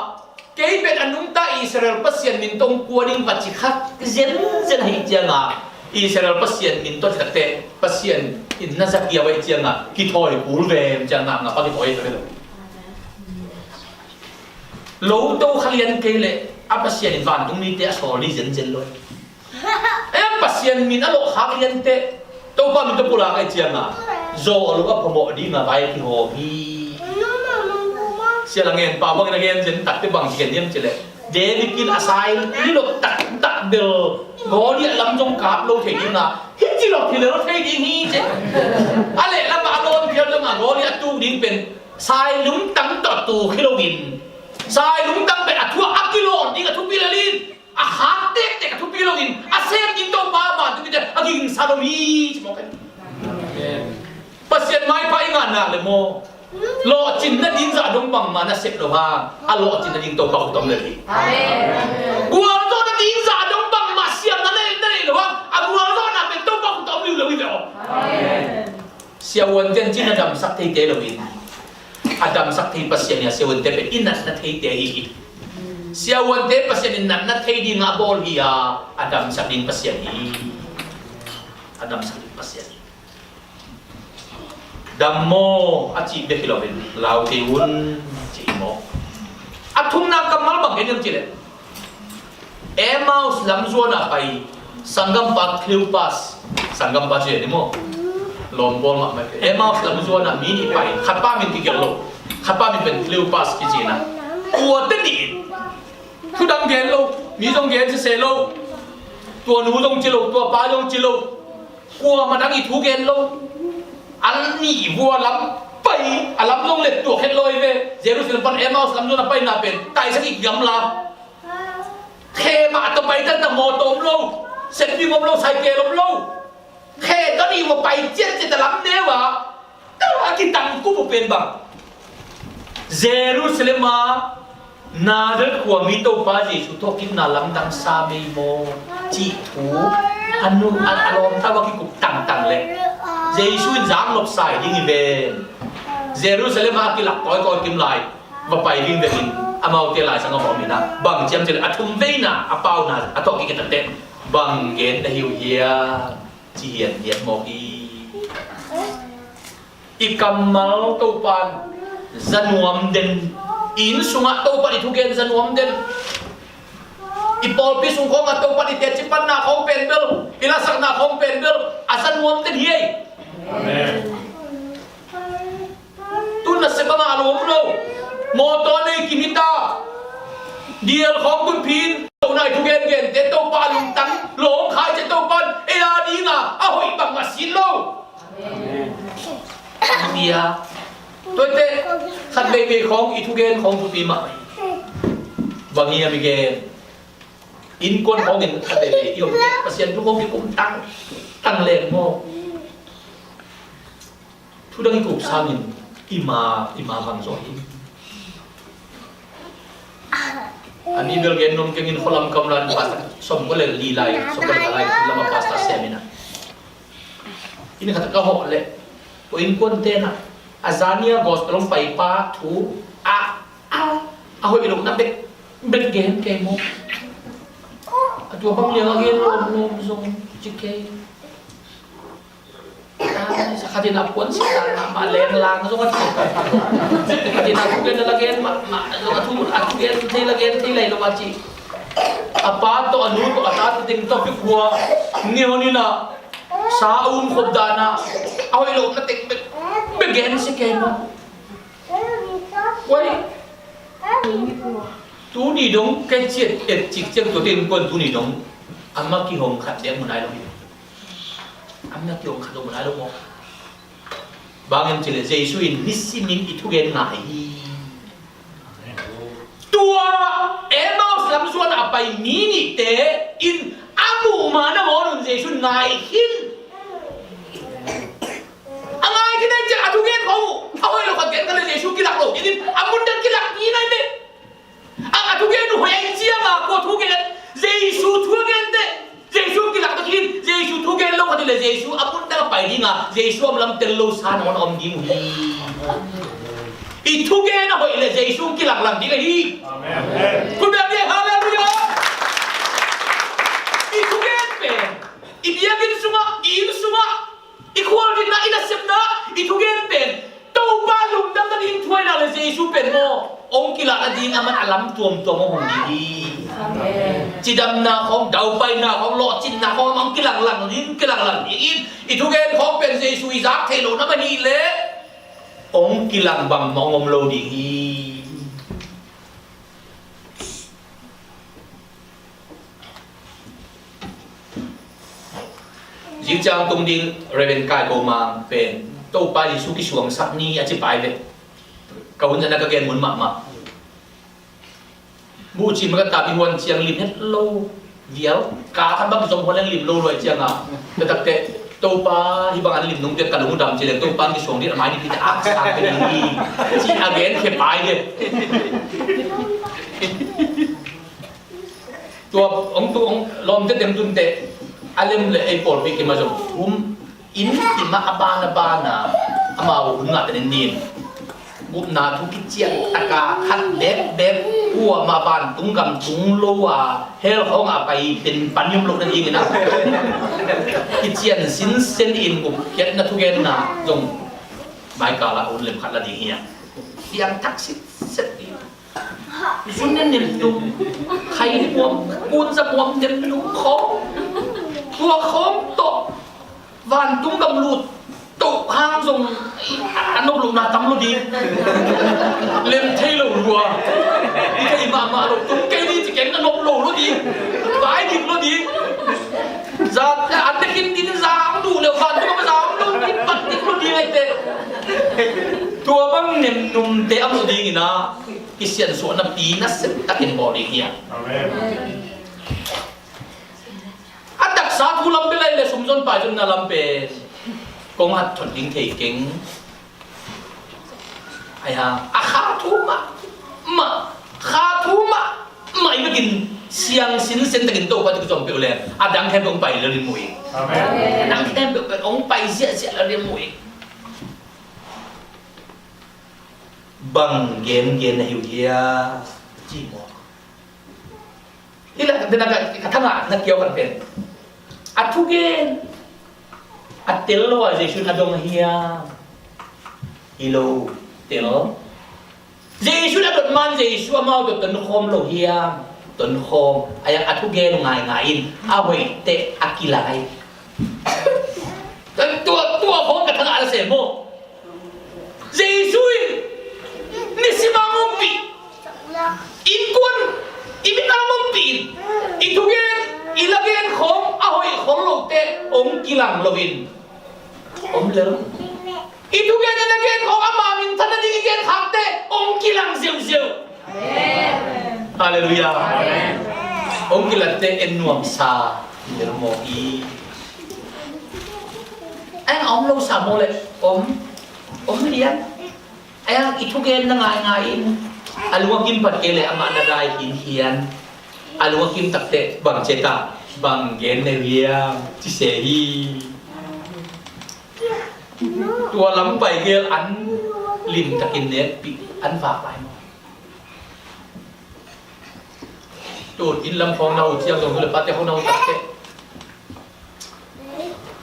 Kei pen a nungta Israel Pasian min tawh kua ding va ci kha zenzen ahih cianga, Israel Pasian min tawh ci takte Pasian in na za kiau ahih cianga kithawi kul vem cianga ngah pa kithawi hi lo. Lo to kha lian kei leh a Pasian in vantung mite a sawl ding zenzen lo. Em, Pasian min a lawh khak lian teh Topa min tawh pulak ahih cianga zawh lo a phamawh dinga vai kihawm hi. Sia Lang Ngen pa bangin a gen zen takte bang ci gen hiam ci leh, David in a sai lilot taktak bel Goliath lam zong kap lo thei dinga, hih ci lo thei lel thei ding hi ci. A lehlamah a lawn phial zongah Goliath tuk ding pen sai lungtang tawh tuk hi loin, sai lungtang pen a thu a kilawn ding a thupi lel in. A khak tektek a thupi loin a sem ding Topa a vantung mite a gingsa lo hi ci mawk hi. Amen. Pasian maipha i ngah nak le maw, lawhcinna ding zah dong bangmah na sep lo hang a lawhcinna ding Topa khut om lel hi. Amen. Gualzawhna ding zah dong bangmah siamna na neih lo hang a gualzawhna pen Topa khut om lel lo hi ve aw. Amen. Siavuante in cin a damsak theite loin a damsak thei Pasian hi a, siavuante pen i natna theite hi hi. Siavuante Pasian in natna thei dingah a bawl hi a, a damsak ding Pasian hi. A damsak ding Pasian hi. Dam maw a cih bek hi loin lau thei un ci hi maw? A thumna kammal bang hi hiam cih leh Emmaus lam zuana pai sanggampa Cleopas, sanggampa ci ni maw? Lawm pawl mahmah. Emmaus lam zuana mi nih pai, khatpa min kigelh lo, khatpa min pen Cleopas kici na. Kuate nih in thudang gen lo, mi zong gen sese lo, tua nu zong ci lo, tua pa zong ci lo. Kuamah dang i thu gen lo. An nih vua lam pai, a lam zong let tuak het lo hi ve. Jerusalem pan Emmaus lam zuana paina pen taisak i gamla. Khe mah tawh pai tantan, mawtaw om lo, setbing om lo, saikel om lo. Khe tawh nih vua pai ciatciat a lam neu ah, a kitang kup uh pen bang, Jerusalem ah Nazareth khuami Topa Jesu thawhkikna lamdang sa mei maw cih thu a nu a, a lawmta va kikup tangtang leh Jesu in zak nopsa hi ding hi ven. Jerusalem ah a kilak kawikawi kim lai va pai ding vekin amaute Lai Siangtho a om hi na. Bang ciam cih leh a thum veina a pauna a thawhkik hi takte bang gen na hi uh hiam ci hianhian mawk hi. I kammal Topa in za nuam den. I inn sungah Topa in i thugen za nuam den. I pawlpi sung khawngah Topa in i teci panna khawng pen bel, i lasakna khawng pen bel a za nuam den hi ei. Amen. Tu nasep bangah a lawm lo. Mawtaw nei kim hi ta. Dial khawng kun phin. Lo nai thugen gente Topa lungtang. Lawng khai ce Topa in ei a dinga a hoih bang a sin lo. Amen. Bia. Tuate khat veivei khawng i thugen khawng thupi mah. Bang hiam i gen? Innkuan khawngin khat veivei i om. Pasian thu khawng kikum tang tang leng maw? Thu dang i kup sangin i ma, i ma bang zaw hi. A ni bel gen nuam keng in, khualam kamran pastor sawmkua le li lai, sawmkua le khat lai, lama pastor sem in a. Inn khat ka hawh leh, tua innkuante na, a zania gospel hong paipa thu a, a, a hoih lohna bek, bek gen kei maw? A tua bang liang a gen lawm lawm zong ci kei. Ai, sa khatin a puan si dan mahmah leng lang zong a ci. Khatin a thugen a la gen mahmah zong a thu, a thugen thei la gen thei lai lo a ci. A pa tawh, a nu tawh, a tate teng tawh, pi khua ni hon in a sa a um khop dan a, a hoih lohna teng bek, bek gen si kei maw? Wai. Tuni dong kei ciat et cik ciang tua te innkuan tuni dong a ma kihong khat deng mu nai lo hi. A ma kihong khat dong mu nai lo maw? Bang hiam cih leh Jesu in nisimin i thugen ngai hi. Tua Emmaus lam zuan a pai mi nihte in a muh ma nangawn un Jesu ngai khin. A ngai khin a, a thugen khawng uh a hoih lo khat gen kha leh Jesu kilak lo dingin a mun dang kilak ding nai ve. A, a thugen uh hoih a, i ciang a kua thugen, Jesu thugen teh. Jesu kilak ta khin, Jesu thugen lo khat leh Jesu a mun dang a pai ding a, Jesu om lam tel lo sa nangawn a om ding uh hi. I thugen a hoih leh Jesu kilak lang ding ahi. Amen. Kun bia bia, halleluiah. I thugen pen i biakinn sungah, i inn sungah, i khualzinna, i nasepna, i thugen pen Topa lungdamna ding thu ahi nak leh Jesu pen maw, hong kilakna ding a man a lam tuamtuam hong hong ding hi. Amen. Cidamna khawng, daupaina khawng, lawhcinna khawng hong kilanglang ding, kilanglang ding in, i thugen khawng pen Jesu i zak theih lohna mah hi leh hong kilang bangmah hong om lo ding hi. Zing ciang tung ding Reverend Kai Ko Mang pen Topa Jesu kisuangsak ni a ci pai ve. Ka hun zan a ka gen mun mahmah. Buhcin ma ka tap i huan ciang lim het lo vial. Ka khat bang kizom huan leng lim lo luai ciang a, ka takte Topa hih bang an lim nung te ka lung dam ci leng Topa kisuang ding a mai ni pi te aksa ka ding hi. Ci a gen khe pai ve. Tua hong tu hong lawmte teng tunte a lem le ei pawlpi kima zong um in kima a ban a ban a amau hun ngah tenin nin gupna thu kician taka khat bekbek ua mah vantung gam tung lo a hell khawng a pai pen pan yum lo na dingin a kician sinsen in gupkhiatna thugenna zong maikal ah hun lem khat la ding hi a piang thak sitset ding. Zun ne nem nung, khai muam, kunza muam nem nung khawng, tua khawng tawh vantung gam lut toh hang zong a nop lohna tam lo ding. Lem thei lo lua. I thei mahmah lo tung kei ni ci keng a nop lo lo ding. Vai dik lo ding. Za an te kin din za ang duh leh vantung gam za ang lo ding, pan dik lo ding ai te. Tua bang nem num te a muh dingin a kisiansuahna pi nasep takin bawl ding hi a. Amen. A taksa thu lam bel ai le sumzon paizonna lam pen kong hat thot ding thei keng. Ai ha, a kha thu mah mah, kha thu mah mah i bekin siang sinsen takin Topa tuk zong peuh leng a dang khempeuh hong pai lo ding muh hi. Amen. A dang khempeuh pen hong pai ziahziah lo ding muh hi. Bang gengen na hi uh hia? Ci maw? Hih lak dena ka, ka thangah na kiau kan pen a thugen a tel lo a Jesu in a dong hiam? Hi lo, tel. Jesu in a dot man Jesu amau tawh tonkhawm lo hiam? Tonkhawm. A yang a thugen ngaingai in a hoih teh a kilai. Tua, tua khawng ka thangah a la sem maw? Jesu in nisim a hong ompih hong kilang loin om lel. I thugen a na gen khawng ama minthanna ding i gen khakte hong kilang ziauziau. Halleluiah. Hong kilatte en nuamsa lel maw i. Ai, a om lo sa maw le om, om lian. Ai, i thugen na ngaingai in a lungkim phat kei le amah na dai hinhian. A lungkim takte bang ceta bang gen ne viam ci se hi. Tua lam pai gel an limtakin nekpih an vak lai maw? Tun inn lam khawng na uh ciang zong tu le pate khawng na uh takte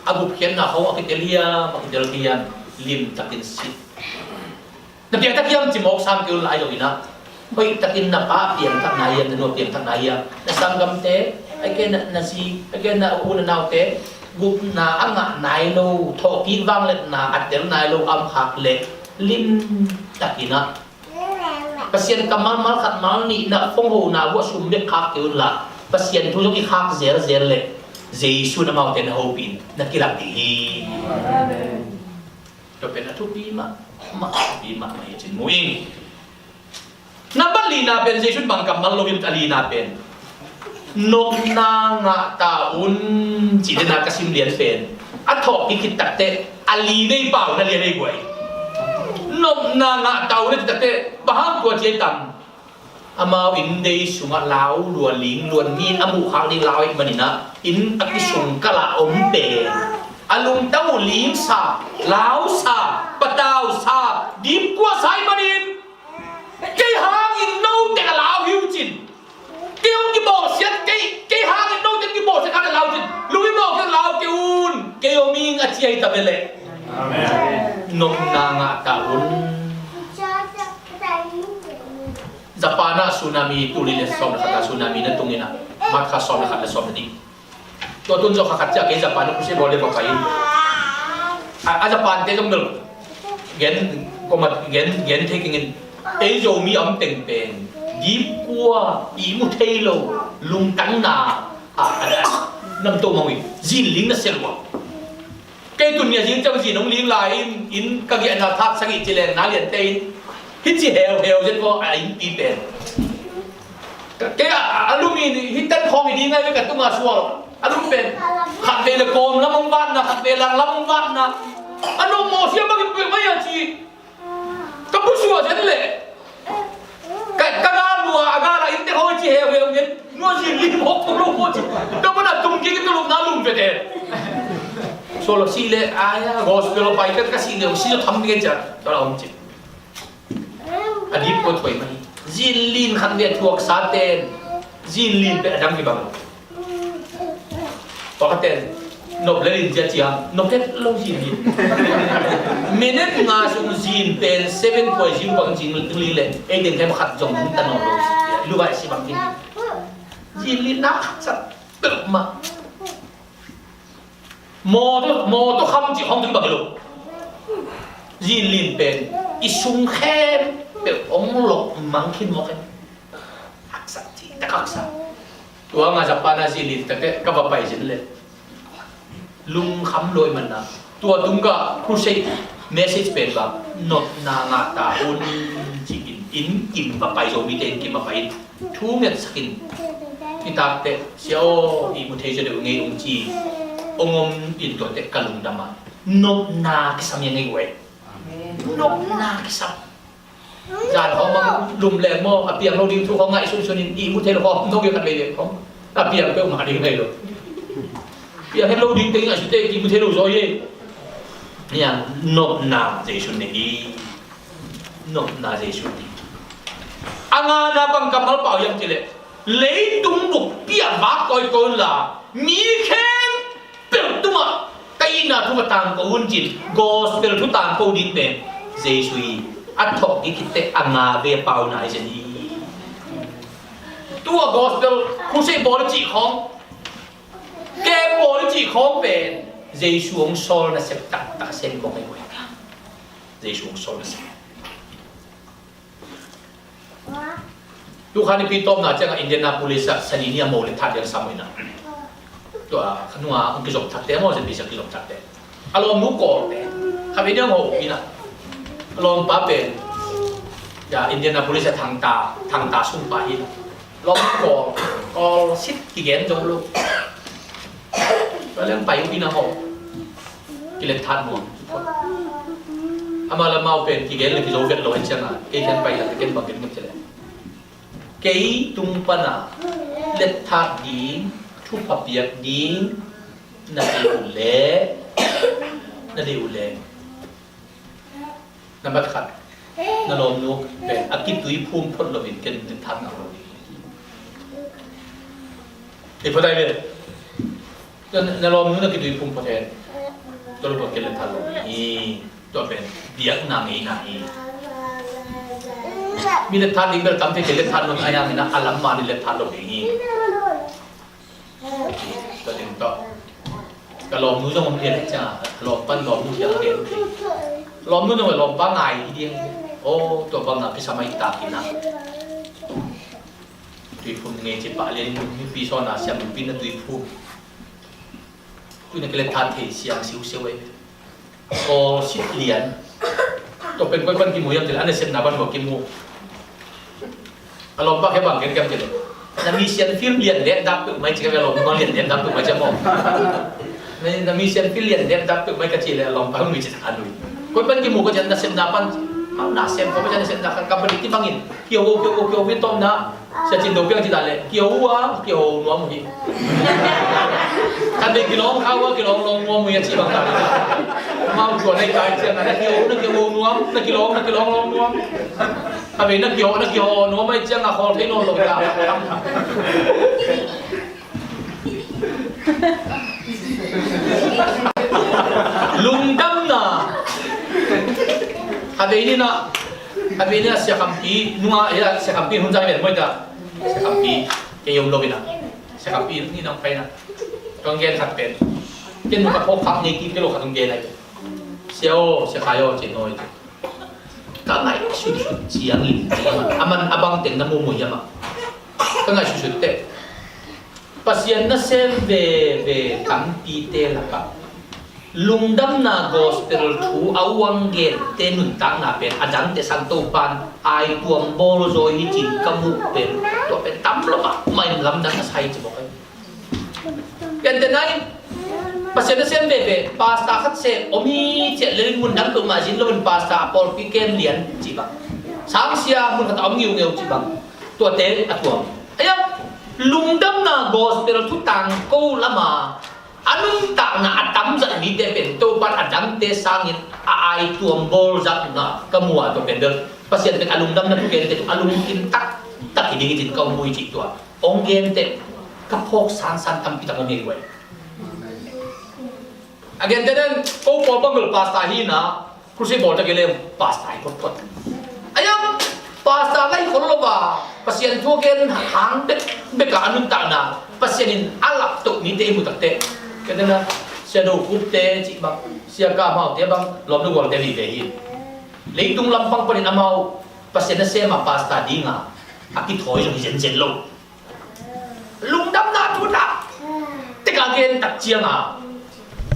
a gupkhiatna khawng a kitel hiam, a kitel hiam, limtakin sit. Na piangthak hiam ci mawk sam kei un lai lo inah. Hoih takin na pa piangthak na hiam, na nu piangthak na hiam, na sanggamte, a gen na zi, a gen na u na naute gupna a ngah nai lo, thawhkik vangliatna a tel nai lo a om khak leh limtakinah Pasian kammal malkhat malnihna fonghona vuah sum bek khak kei unla Pasian thu zong i khak zelzel leh Jesu in amaute na hopih in na kilang ding hi. Tua pen a thupi mahmah, a thupi mahmah hi cin mu ing. Nambat lina pen Jesu in bang kammal lo in a lina pen nopna ngah ta un cih dena ka sim lian pen a thawh kikhit takte a li nei pau na lian ei guai. Nopna ngah ta un a cih takte bang hang tua ciai tam. Amau inn dei sungah lau luan ling luan mi in a muh khak ding lau ahih maninah inn a kisung kal ah om pen a lungtang uh lingsa, lausa, patausa, dipkuasa ahih manin kei hangin note a lau hi uh cin. Kei hong kibawlsiat, kei, kei hangin note kibawlsiat khat a lau cin. Lui mawk kei lau kei un. Kei om ing a ciai ta veleh. Amen. Nopna ngah ta un. Japan ah tsunami tul nih le sawm le khat a tsunami na tung inah March kha sawm le khat le sawm le nih. Tua tun zawh kha khat ciah kei Japan ah khusia bawl le va pai in. A, a Japan te zong bel gen koma gen gen thei keng in ei Zomi a om teng pen dipkua ihmu thei lo lungtangna a, a, a, namto mawng in zinling na sia lua. Kei tun nia zing ciang zin hong ling lai in, inn ka giahna thak sagih ci leng na liante in hih ci heuheu zet maw a innpi pen. Kei a, a lum in hih tan khawng hi ding ngai ve ka tunga sual. A lum pen khat vei le kawm lam hong vatna, khat vei lang lam hong vatna. A nong maw sia bangin peuh mai a ci. Ka pusuah zen leh ka, ka gal lua a gal a innte hawi ci heuheu ngen nua zi lim hok tung lo maw ci. Tua mana tum kik in ka lupna lum vete. Solo si le aya gospel a pai ka, ka si le si tham ngen cia. Tua la om ci. A dip ko thoi mai. Zin lin khan ve thuak sa ten. Zin lin pe a dang ki bang. Pakhaten nop le lin zia ciang nop tet lo zin hi. Minute nga sung zin pen seven point zero bang zing li le ei deng hem khat zong ta nawn lo. Lu vai si bang zin. Zin lin na khat sat tuk ma. Mawtaw, mawtaw kham cih hong tung bang hi lo. Zin lin pen i sung khem peuh hong lok mang khin mawk hen. Haksa cih tak haksa. Tua nga Japan a zin lin takte ka va pai zin le lungkham lo i manna. Tua tung ka crusade message pen bang nopna ngah ta un ci in, in kim va pai zo mite in kim va pai in. Thu ngetsak in i takte sia aw ihmu thei zaw deuh ngei ung ci ong om in tuate ka lungdam a nopna kisam ia ngei uh ei. Nopna kisam. Zan hong mang lum leng maw a piang lo ding thu hong ngaih sunsun in ihmu thei lo hong nong ia khat vei vei hong a piang peuh mah ding ngei lo. Piang het lo ding teng ngaih sute ihmu thei lo zaw ei. Nia nopna Jesu nei hi. Nopna Jesu nei hi. A ngana bang kammal pau hiam cileh leitung bukpi ah vak kawikawi unla mi khempeuh tungah ka itna thu ka tangko un cin gospel thu tangko ding pen Jesu hi. A thawh kikhitte a nga ve pau nai zen hi. Tua gospel crusade bawl i cih khawng, ke bawl i cih khawng pen Jesu hong sawl nasep taktak a sen kong ei uh. Jesu hong sawl nasep. Tukha nipi tawpna ciangah Indianapolis ah sani ni a mo le thah dial sam uh inah Tua kha nunga hong kizom thakte maw, ZBC kizom thakte. A lawmnu kawlte. Kha vei niang ho ina. A lawmpa pen, ya, Indianapolis a thangta, thangta sungpa hi. Lawmnu kawl, kawl sit kigen zo lo. Tua leng pai uh ina ho. Kilet that nuam. Amau le amau pen kigen le kizo vet lo hi cianga. Kei kiang pai le ken bang ken ngep ci le. Kei tung pana let that ding, thupha piak ding, na deih uh le, na deih uh le. Nambat khat, na lawmnu pen a kituiphum phot loin ken let that ngam lo ding. Ei phot ai ve. Tua na lawmnu na kituiphum phot hen. Tua lo ken let that lo ding hi. Tua pen biakna ngeina hi. Mi let that ding bel tam thei, ken let that lo ding a, yang ina a lam mah ni let that lo ding hi. Tua ding tawh ka lawmnu zong om lian hi ciang a, lawmpan lawmnu lian lian hi. Lawmnu zong lawmpa ngai hi ding. Aw, tua banga kisa mai tak ina. Tuiphum ngei ci pah lian in mipi sawn a siam mipi na tuiphum. Tui na kilet that thei siang siusiu ei. Kawl sit lian. Tua pen koi pan kimu hiam cih leh a nasepna pan hua kimu. A lawmpa khe bang gen kiam cih leh, na mission field lian dek dak peuh mai ci ka ve, lawmpa lian dek dak peuh mai ci maw. Na, na mission field lian dek dak peuh mai ka ci leh a lawmpa hong nui ci tak a nui. Koi pan kimu ka ci a nasepna pan, mau nasep ko mai ci a nasepna ka, ka balik kibangin. Kiho, kiho, kiho, kiho, tawpna. Sia Cin Do piang ci ta leh, kiho uh a, kiho nuam uh hi. Kan dei kilawng kha uh a, kilawng lawng nuam uh hi a ci bang ta. Mau tua nei kai ciang a, na kiho, na kiho nuam, na kilawng, na kilawng lawng nuam. A vei na kiho, na kiho nuam a hi ciang a khawl thei nawn lo ta. Lungdamna. A vei ni na, a vei ni na Sia Khampi, nunga, eh, Sia Khampi hun zang ven moi ta. Sia Khampi, kei om lo ina. Sia Khampi ni nang pai na. Kong gen khat pen. Ken ka phawk khak ngei kik lo khat hong gen ai. Sia aw, Sia Khai aw, ci nawi. Ka ngaihsutsut ciangin, a man a bang teng na mumu hiam a. Ka ngaihsutsut teh. Pasian nasem veve tampite lakah lungdamna gospel thu a uang gente nuntakna pen a dangte sang Topan aituam bawl zaw hi cin ka muh pen, tua pen tam lo mah, mai lamdang a sa hi ci bawk ahi. Piante nai, Pasian nasem veve pastor khat se om hi ciah lel in mun dang peuhmah zin loin pastor a pawlpi kem lian cih bang, sangsia mun khat a om ngiungeu cih bang, tuate a tuam. Aia, lungdamna gospel thu tangko lama a nuntakna a tamzat mite pen Topan a dangte sangin a aituam bawlzatna ka mu a, tua pen bel Pasian pen a lungdamna thugente a lungkim taktak hi ding hi cin ka um uh hi cih tua. Ong gente ka phawk sansan tampi tak ong ngei uh ahi. A gente nen ko pawl bang bel pastor hi na, Crusade bawl tak i lem, pastor hi photphot. Aia, pastor lai khol lo ba, Pasian thu gen hang bek bek a nuntakna, Pasian in a lak toh mite i mu takte. Kei tena, Sia Do Khup te cih bang, Sia Ka Mau te bang, lawm lo gual te vive hi. Leitung lampang panin amau, Pasian nasem a pastor dinga, a kithawi zong hi zenzen lo. Lungdamna thu tak tek a gen tak cianga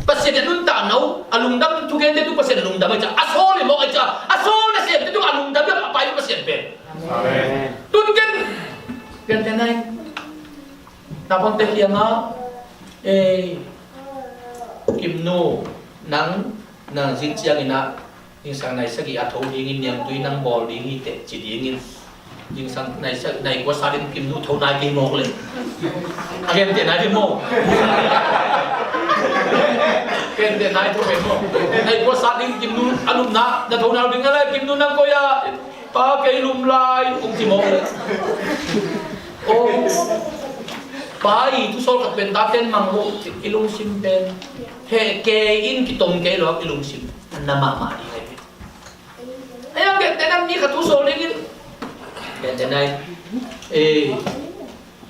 Pasian a nuntakna uh, a lungdam thugente tu Pasian a lungdam ahi ca, a sawl i mawk ahi ca, a sawl nasemte tu a lungdam i a pai Pasian pen. Amen. Tun ken, ken te nai. Naupangte kianga, eh, Kimnu, nang, nang zin ciangin ah, Zingsang nai sagih a tho dingin niangtui nang bawl ding hi teh ci dingin. Zingsang nai sagih nai kua sa ding Kimnu tho nai kei mawk le. A gente nai ding maw. Gente nai tho kei maw. Nai kua sa ding Kimnu a lupna, na tho nai ding a lai Kimnu nang koi a. Pa kei lum lai, kong ci mawk le. Oh. Pa i thusawl khat pen ta ten mang lo, i lungsim pen. He kei in kitom kei lo, i lungsim. Na mahmah ding ahi. Aia, bente na mi khat thu sawl dingin. Bente nai. Eh,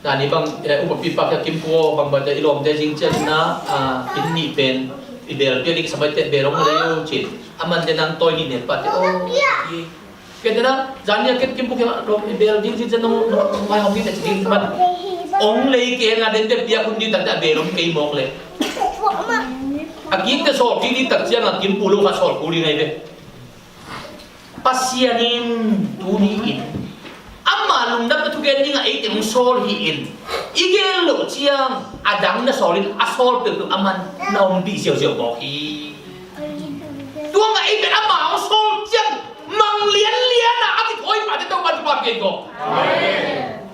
nani bang, eh, upa pipa kia Kim Pu bang bate i lawmte zing cian na, ah, in nih pen, i bel pia ding sabai te bel ong lei u cin. Aman te nang toi nih ne pa te, oh, i. Bente na, zan nia ken Kim Pu kia lawm i bel ding zing cian nong, nong, nong mai hong ding te ci ding man. Ong lei kei na den te piak hun ding tak te a bel om kei mawk leh, a kik te sawl kik ding tak ciangah kim pu lo kha sawl kul ding ahi ve. Pasian in tuni in ama lungdamna thugen dingah eite hong sawl hi-in, i gen loh ciang a dang na sawl in a sawl peuhpeuh aman na ompih ziauziau mawk hi. Tua mah ei pen ama hong sawl ciang mang lianlian a a kithawi pahte Topa thupha pia in ko.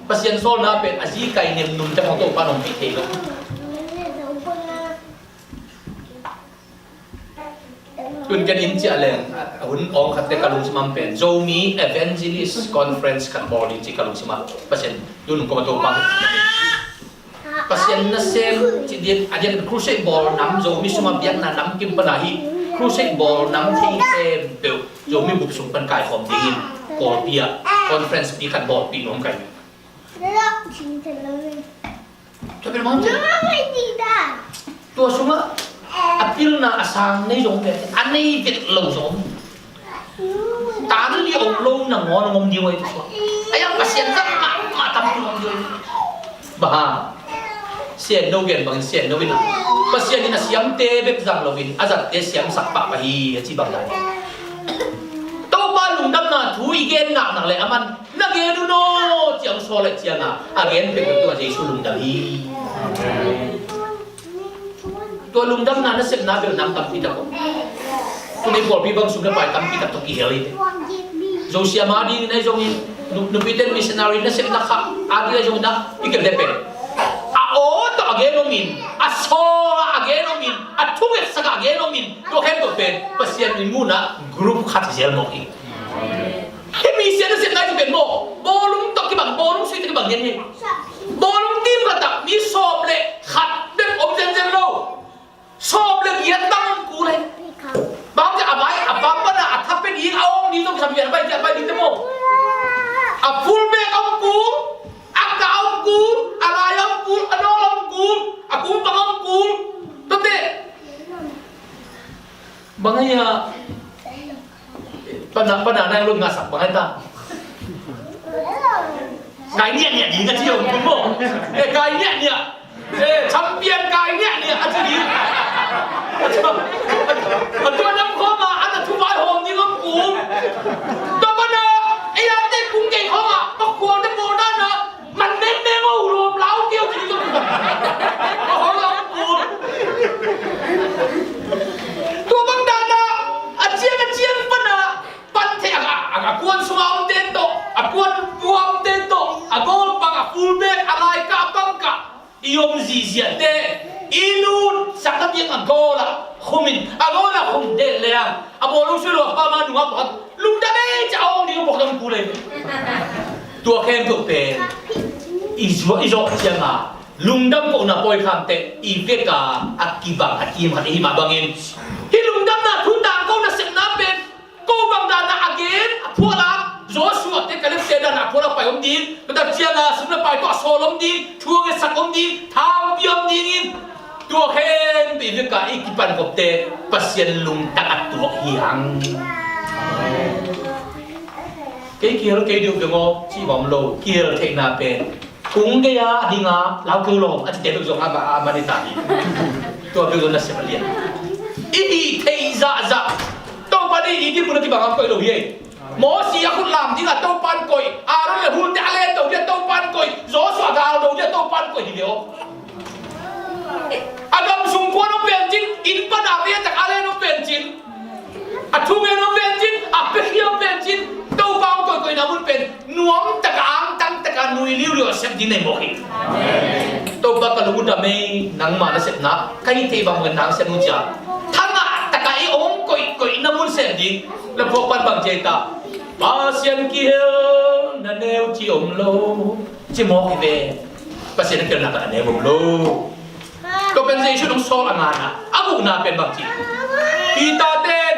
Pasian sawlna pen a zi kai nem num te hong Topa nong pih thei lo. Tun ken inn ciah leng a hun awng khatte ka lungsim am pen Zomi Evangelist Conference khat bawl ding ci ka lungsim ah Pasian tun kong a Topa Pasian nasem ci dian a dian crusade bawl nam Zomi sungah biakna nam kim pana hi crusade bawl nam thei khempeuh Zomi bup sung pan kaikhawm dingin Kawlpi ah conference pi khat bawlpih nuam kai. Tua pen mawng tua sungah a pilna a sang nei zong pen a nei vet lo zong tan li om lo nangawn a ngom ding uh ahi tua. A yang Pasian zat mahmah tampi ngom ding uh ahi. Bang hang Sian no gen bangin Sian no in a Pasian in a siamte bek zang loin a zatte siamsak pahpah hi a ci bang dan. Topa lungdamna thu i gen naknak le aman na gen un aw ciang sawl le cianga a gen pek tua Jesu lungdam hi. Tua lungdamna nasepna bel nam tampi tak om. Tuni pawlpi bang sum le pai tampi tak tawh kihel hi te. Zosia ma dingin ahi zongin nu- nupiten missionary nasepna kha a ding ahi zongin a i kemte pen a aw tawh a gen omin a saw a gen omin a thungetsak a gen omin tua khen tawh pen Pasian in muna group khat zel mawk hi. Hih mi sia nasepna hi pen maw? Bawlung tawh kibang, bawlung sui tawh kibang gen hi. Bawlung team khat ah mi sawm le khat bek om zenzen lo. Sawm le giat bang om kul hi. Bang ci a vai a bang pana a thak pen ding a awng ding zong kisam pian a bai ci a bai ding te maw? A full back om kul, a ka om kul, a lai om kul, a nawl om kul, a kung bang om kul. Tua te bang ahi a Pana pana nai lo ngasak bang ai ta. Kai niah niah ding a ci om kum maw? Eh kai niah niah. Eh champion kai niah niah a ci ding. A tua nam khawma a na thu vai hawm ding om kum. Tua pana ei a te kung kei khawma pakhual te pawl dana Man mengmeng aw, lawm lau keu ci ding. A hong lau kul. Tua bang dana a ciang a ciang pana pan thei a, a, a kuan sunga omte tawh, a kuan pua omte tawh, a goal pang a full back a laika a pang kah i om ziziate i lut sak a biang a goal ah khumin a goal ah khum det leng a bawl lo sui lo a pa ma nungak pakhat lungdam ei ci a awng ding a bawk dam kul ei. Tua khempeuh pen i zuak i zawh cianga lungdam kohna pawi khamte i veka a kibang a kim khat ihi mah bangin hih lungdamna thu tangko nasepna pen ko bang dana a gen a phual a Joshua te Kaleb te dana a phual a pai om ding, tua tak cianga sum le pai tawh a sawl om ding, thu a ngetsak om ding, thangpi om dingin Tua khempeuh i vekah i kipan khopte Pasian lungtang a tuak hi hang. Kei kihel kei deuh beng aw cih bang om lo, kihel theihna pen kung gei a ding a lau keu lawm a cite beuh zong a ma a man hi ta hi. Tua beuh zong na sep a lian. I hih theih zahzah Topa dei i ding mun a kibang a koih lo hi ei. Mosi a khut lam ding a Topan koih, Aaron le Hur te a len do ding a Topan koih, Joshua gal do ding a Topan koih hi ve aw. A gam sung puan om pen cin, inn pan a vei a tak a len om pen cin, a thungen om pen cin, a pekhia om pen cin, Topa hong koihkoihna mun pen nuam taka angtang taka nui liuliu a sep ding nei mawk hi. Topa ka lung uh dam ei, nangma nasepna ka hih theih bang bangin nang sep uh ciang thangah taka i hong koihkoihna mun sep ding. La phuak pan bang ci ei ta? Pasian kihel na neu ci om lo ci mawk hi ve. Pasian a kihel na ka na neu om lo. Tua pen Jesu nong sawl a ngana a gukna pen bang ci? Peter ten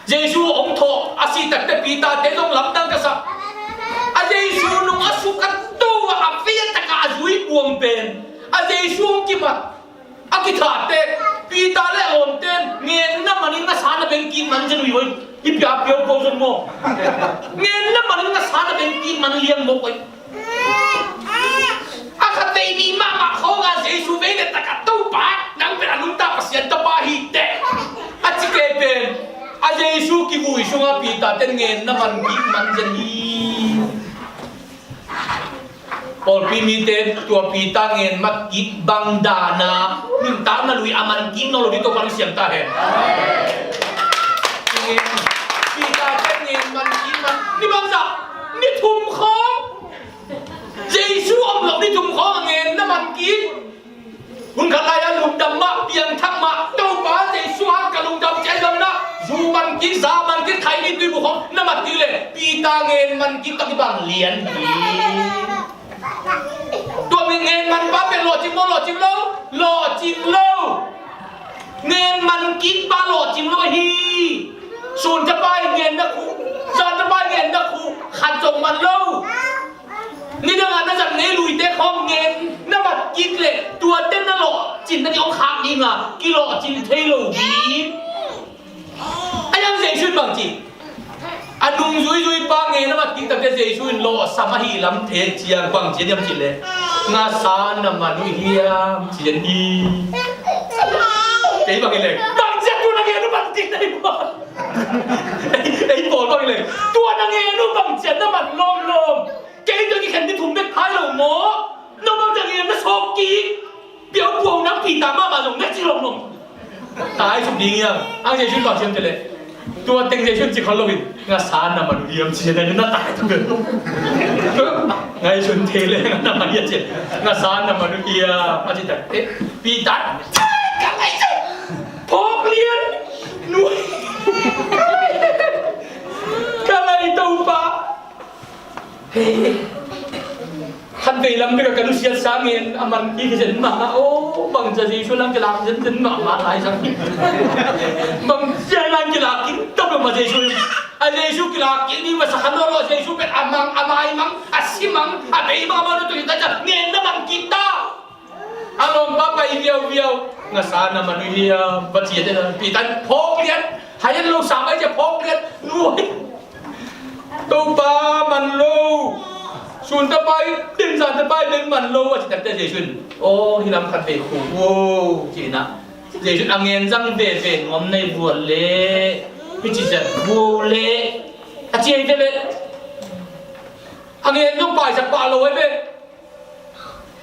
Jesu hong thawh a sih takte Peter te zong lamdang ka sak. A Jesu nung a suk a to a a fei a taka a zui buang pen a Jesu hong kimat a kithahte Peter le a lawmten ngenna manin ngasa na beng kik man zen uh hi hoi. Hi piapia uh ko zong maw? Ngenna manin ngasa na beng kik man liang mawk hoi. A teitei mahmah khawng a Jesu vei le tak a, Topa, nang pen a nungta Pasian Tapa hi teh, a ci kei pen, a Jesu kivui sungah Peter ten ngenna man kik man zen hi. Pawlpi mite tua Peter ngen mat kik bang dan a nuntakna lui a man kik nawn lo ding Topa in siam ta hen. Peter ten ngen man kik man, ni bangzah, ni thum khawng, Jesu om loh ni thum khawng a ngenna man kik. Hun khat lai-a lungdam mah, piangthak mah, Topa Jesu hang ka lungdam ci a, i bang na, zu man kik, za man kik, khaini tuibuh khawng na mat kik leh Peter ngen man kik tawh kibang lian hi. Tua mi ngen man pa pen lawhcing maw, lawhcing lo? Lawhcing lo. Ngen man kik pa lawhcing lo hi. Sun tapa i ngenna khu, za tapa i ngenna khu khat zong man lo. Nidang a na zat ngei luite khawng ngen na mat kik leh tuate na lawhcin na ding hong khak ding a, kilawhcing thei lo ding. A yang Jesu in bang ci, a nungzuizui pa ngen na mat kik takte Jesu in lawhsam ahi lam thei ciang bang ci a diam cih leh, ngasa na man uh hiam ci a ni. Kei bang hi leh bang ci a tu na ngen uh bang ci na hi bang. Ei, ei pawl bang hi leh tua na ngen uh bang ci a na man lawmlawm. Kei tawh kikhen ni thum bek thai lo maw? No bang teng hiam na sawk kik. Piau puau nang Peter mahmah zong na ci lawmlawm. Tai suk ding hiam? Ang Jesu in bang ci hiam cih leh, tua teng Jesu in ci khol lo in, ngasa na man uh hiam ci na, na tai tuk. Ngai sun thei leh na man hiam ci. Ngasa na man uh hiam a ci tak teh Peter, ka lai, phawk lian, nuai, ka lai Topa. Hei, khatvei lam bek a ka nusiat sangin a man kik hi zen mahmah. Aw, bangcia Jesu lam kilak zenzen mahmah lai sang. Bangcia lam kilak kik tawp lo mah Jesu. A Jesu kilak kik ding masa khan lo lo, Jesu pen a mang, a mai mang, a si mang, a bei mang, a mang lo tu hi ta cia ngen na man kik ta. A lawmpa pai viauviau, ngasa na man uh hiam, va ci a, Peter phawk lian, hai an lo sa mai cia phawk lian, nuai. Topa man lo, sun tapa i ding, zan tapa i ding man lo, a ci takte Jesu in, aw, hi lam khat vei khu, wow, ci na. Jesu in a ngen zang veve nuam nei bual le, hi ci zat bual le, a ci ei ve le. A ngen zong paisak pah lo ei ve.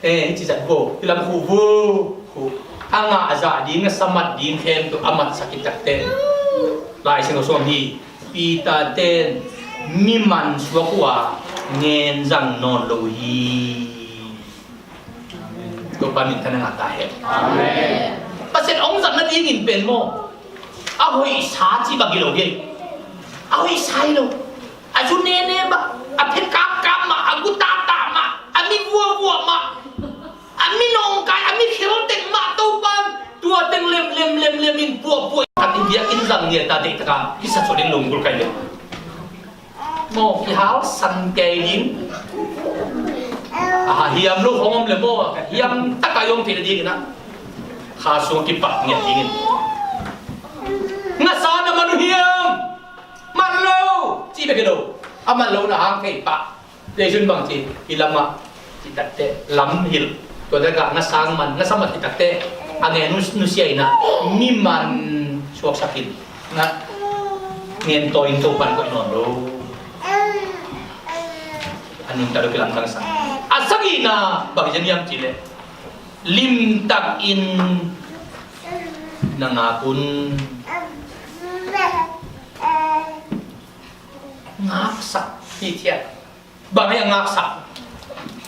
Eh, hi ci zat vo, hi lam khu vo, khu. A ngah zah ding, a sa mat ding khempeuh a matsak hi takte. Lai Siangtho sung hi, Peter ten mi man suak uh a ngen zang nawn lo hi. Topa min thang na ngah ta hen. Amen. Pasian hong zat nadingin pen maw, a hoihsa cih bang hi lo hi. A hoihsa hi lo. A zu nene mah, a phet kapkap mah, a gu tata mah, a mi vuavua mah, a mi nawngkai, a mi kheltek mah Topa in tua teng lemlem lemlem in puahpuah in, a biakinn zang ngiat a deih taka kisa suak ding lunggulh kai le maw, kihal san kei ding. A hiam lo hong om le maw, hiam taka i om theih nadingin ah kha sung kipak ngiat dingin. Ngasa na man uh hiam? Man lo, cih bek hi lo. A man lo na hang thei pah. Jesu in bang ci, hi lamah, ci takte, lam hilh. Tua takah ngasa man, ngasa man ci takte, a ngen nusia in ah mi man suaksak in, na ngen tawi in Topa in koih nawn lo. A nuntak lo kilamdang sa. A sagihna bang hi zen hiam cih leh, limtak in na ngak un. Ngaksak hi thiat. Bang hang ngaksak?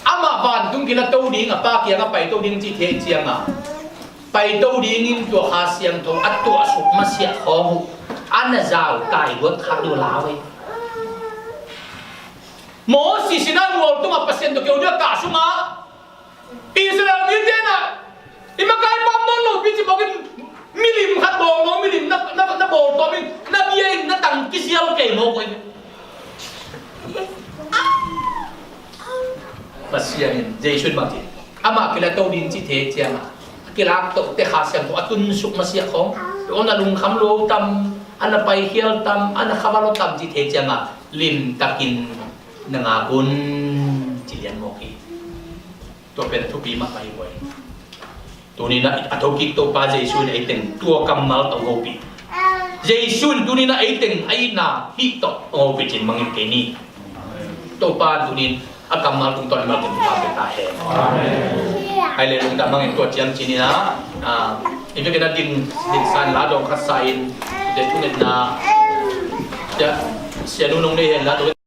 Amah vantung kilato ding, a Pa kiangah paito ding cih theih ciangah, paito dingin tua Kha Siangtho a tuahsuk masiah khawng uh a na zau tai luat khak ding uh lau ei. Moses in a mual tungah Pasian tawh keu ding a kah sungah Israel mite in ah, i makai pam nawn lopi ci bawkin milim khat bawl maw, milim na, na, na bawl tawmin, na bia in na tang kisial kei maw, koi. Pasian in, Jesu in bang ci, amah kilato ding cih theih ciangah, a kilak tohte Kha Siangtho a tunsuk masiah khawng, a na lungkham lua tam, a na paikhial tam, a na khaval lua tam cih theih ciangah, limtakin na ngak un, ci lian mawk hi. Tua pen a thupi mahmah hi buai. Tuni-in a thokik Topa Jesu in ei teng tua kammal tawh hong hopih. Jesu in tuni-in ei teng a itna hih tawh hong hopih cih mangngilh kei ni. Topa tuni-in a kammal tungtawn in malsawm pia ta hen. Amen. Ai le lungdam hang in tua ciang ci-in ah, ah, i vekin a din, din sa in la dawng khat sa in, tua thungetna, sia, sia nu nong nei hen la dawng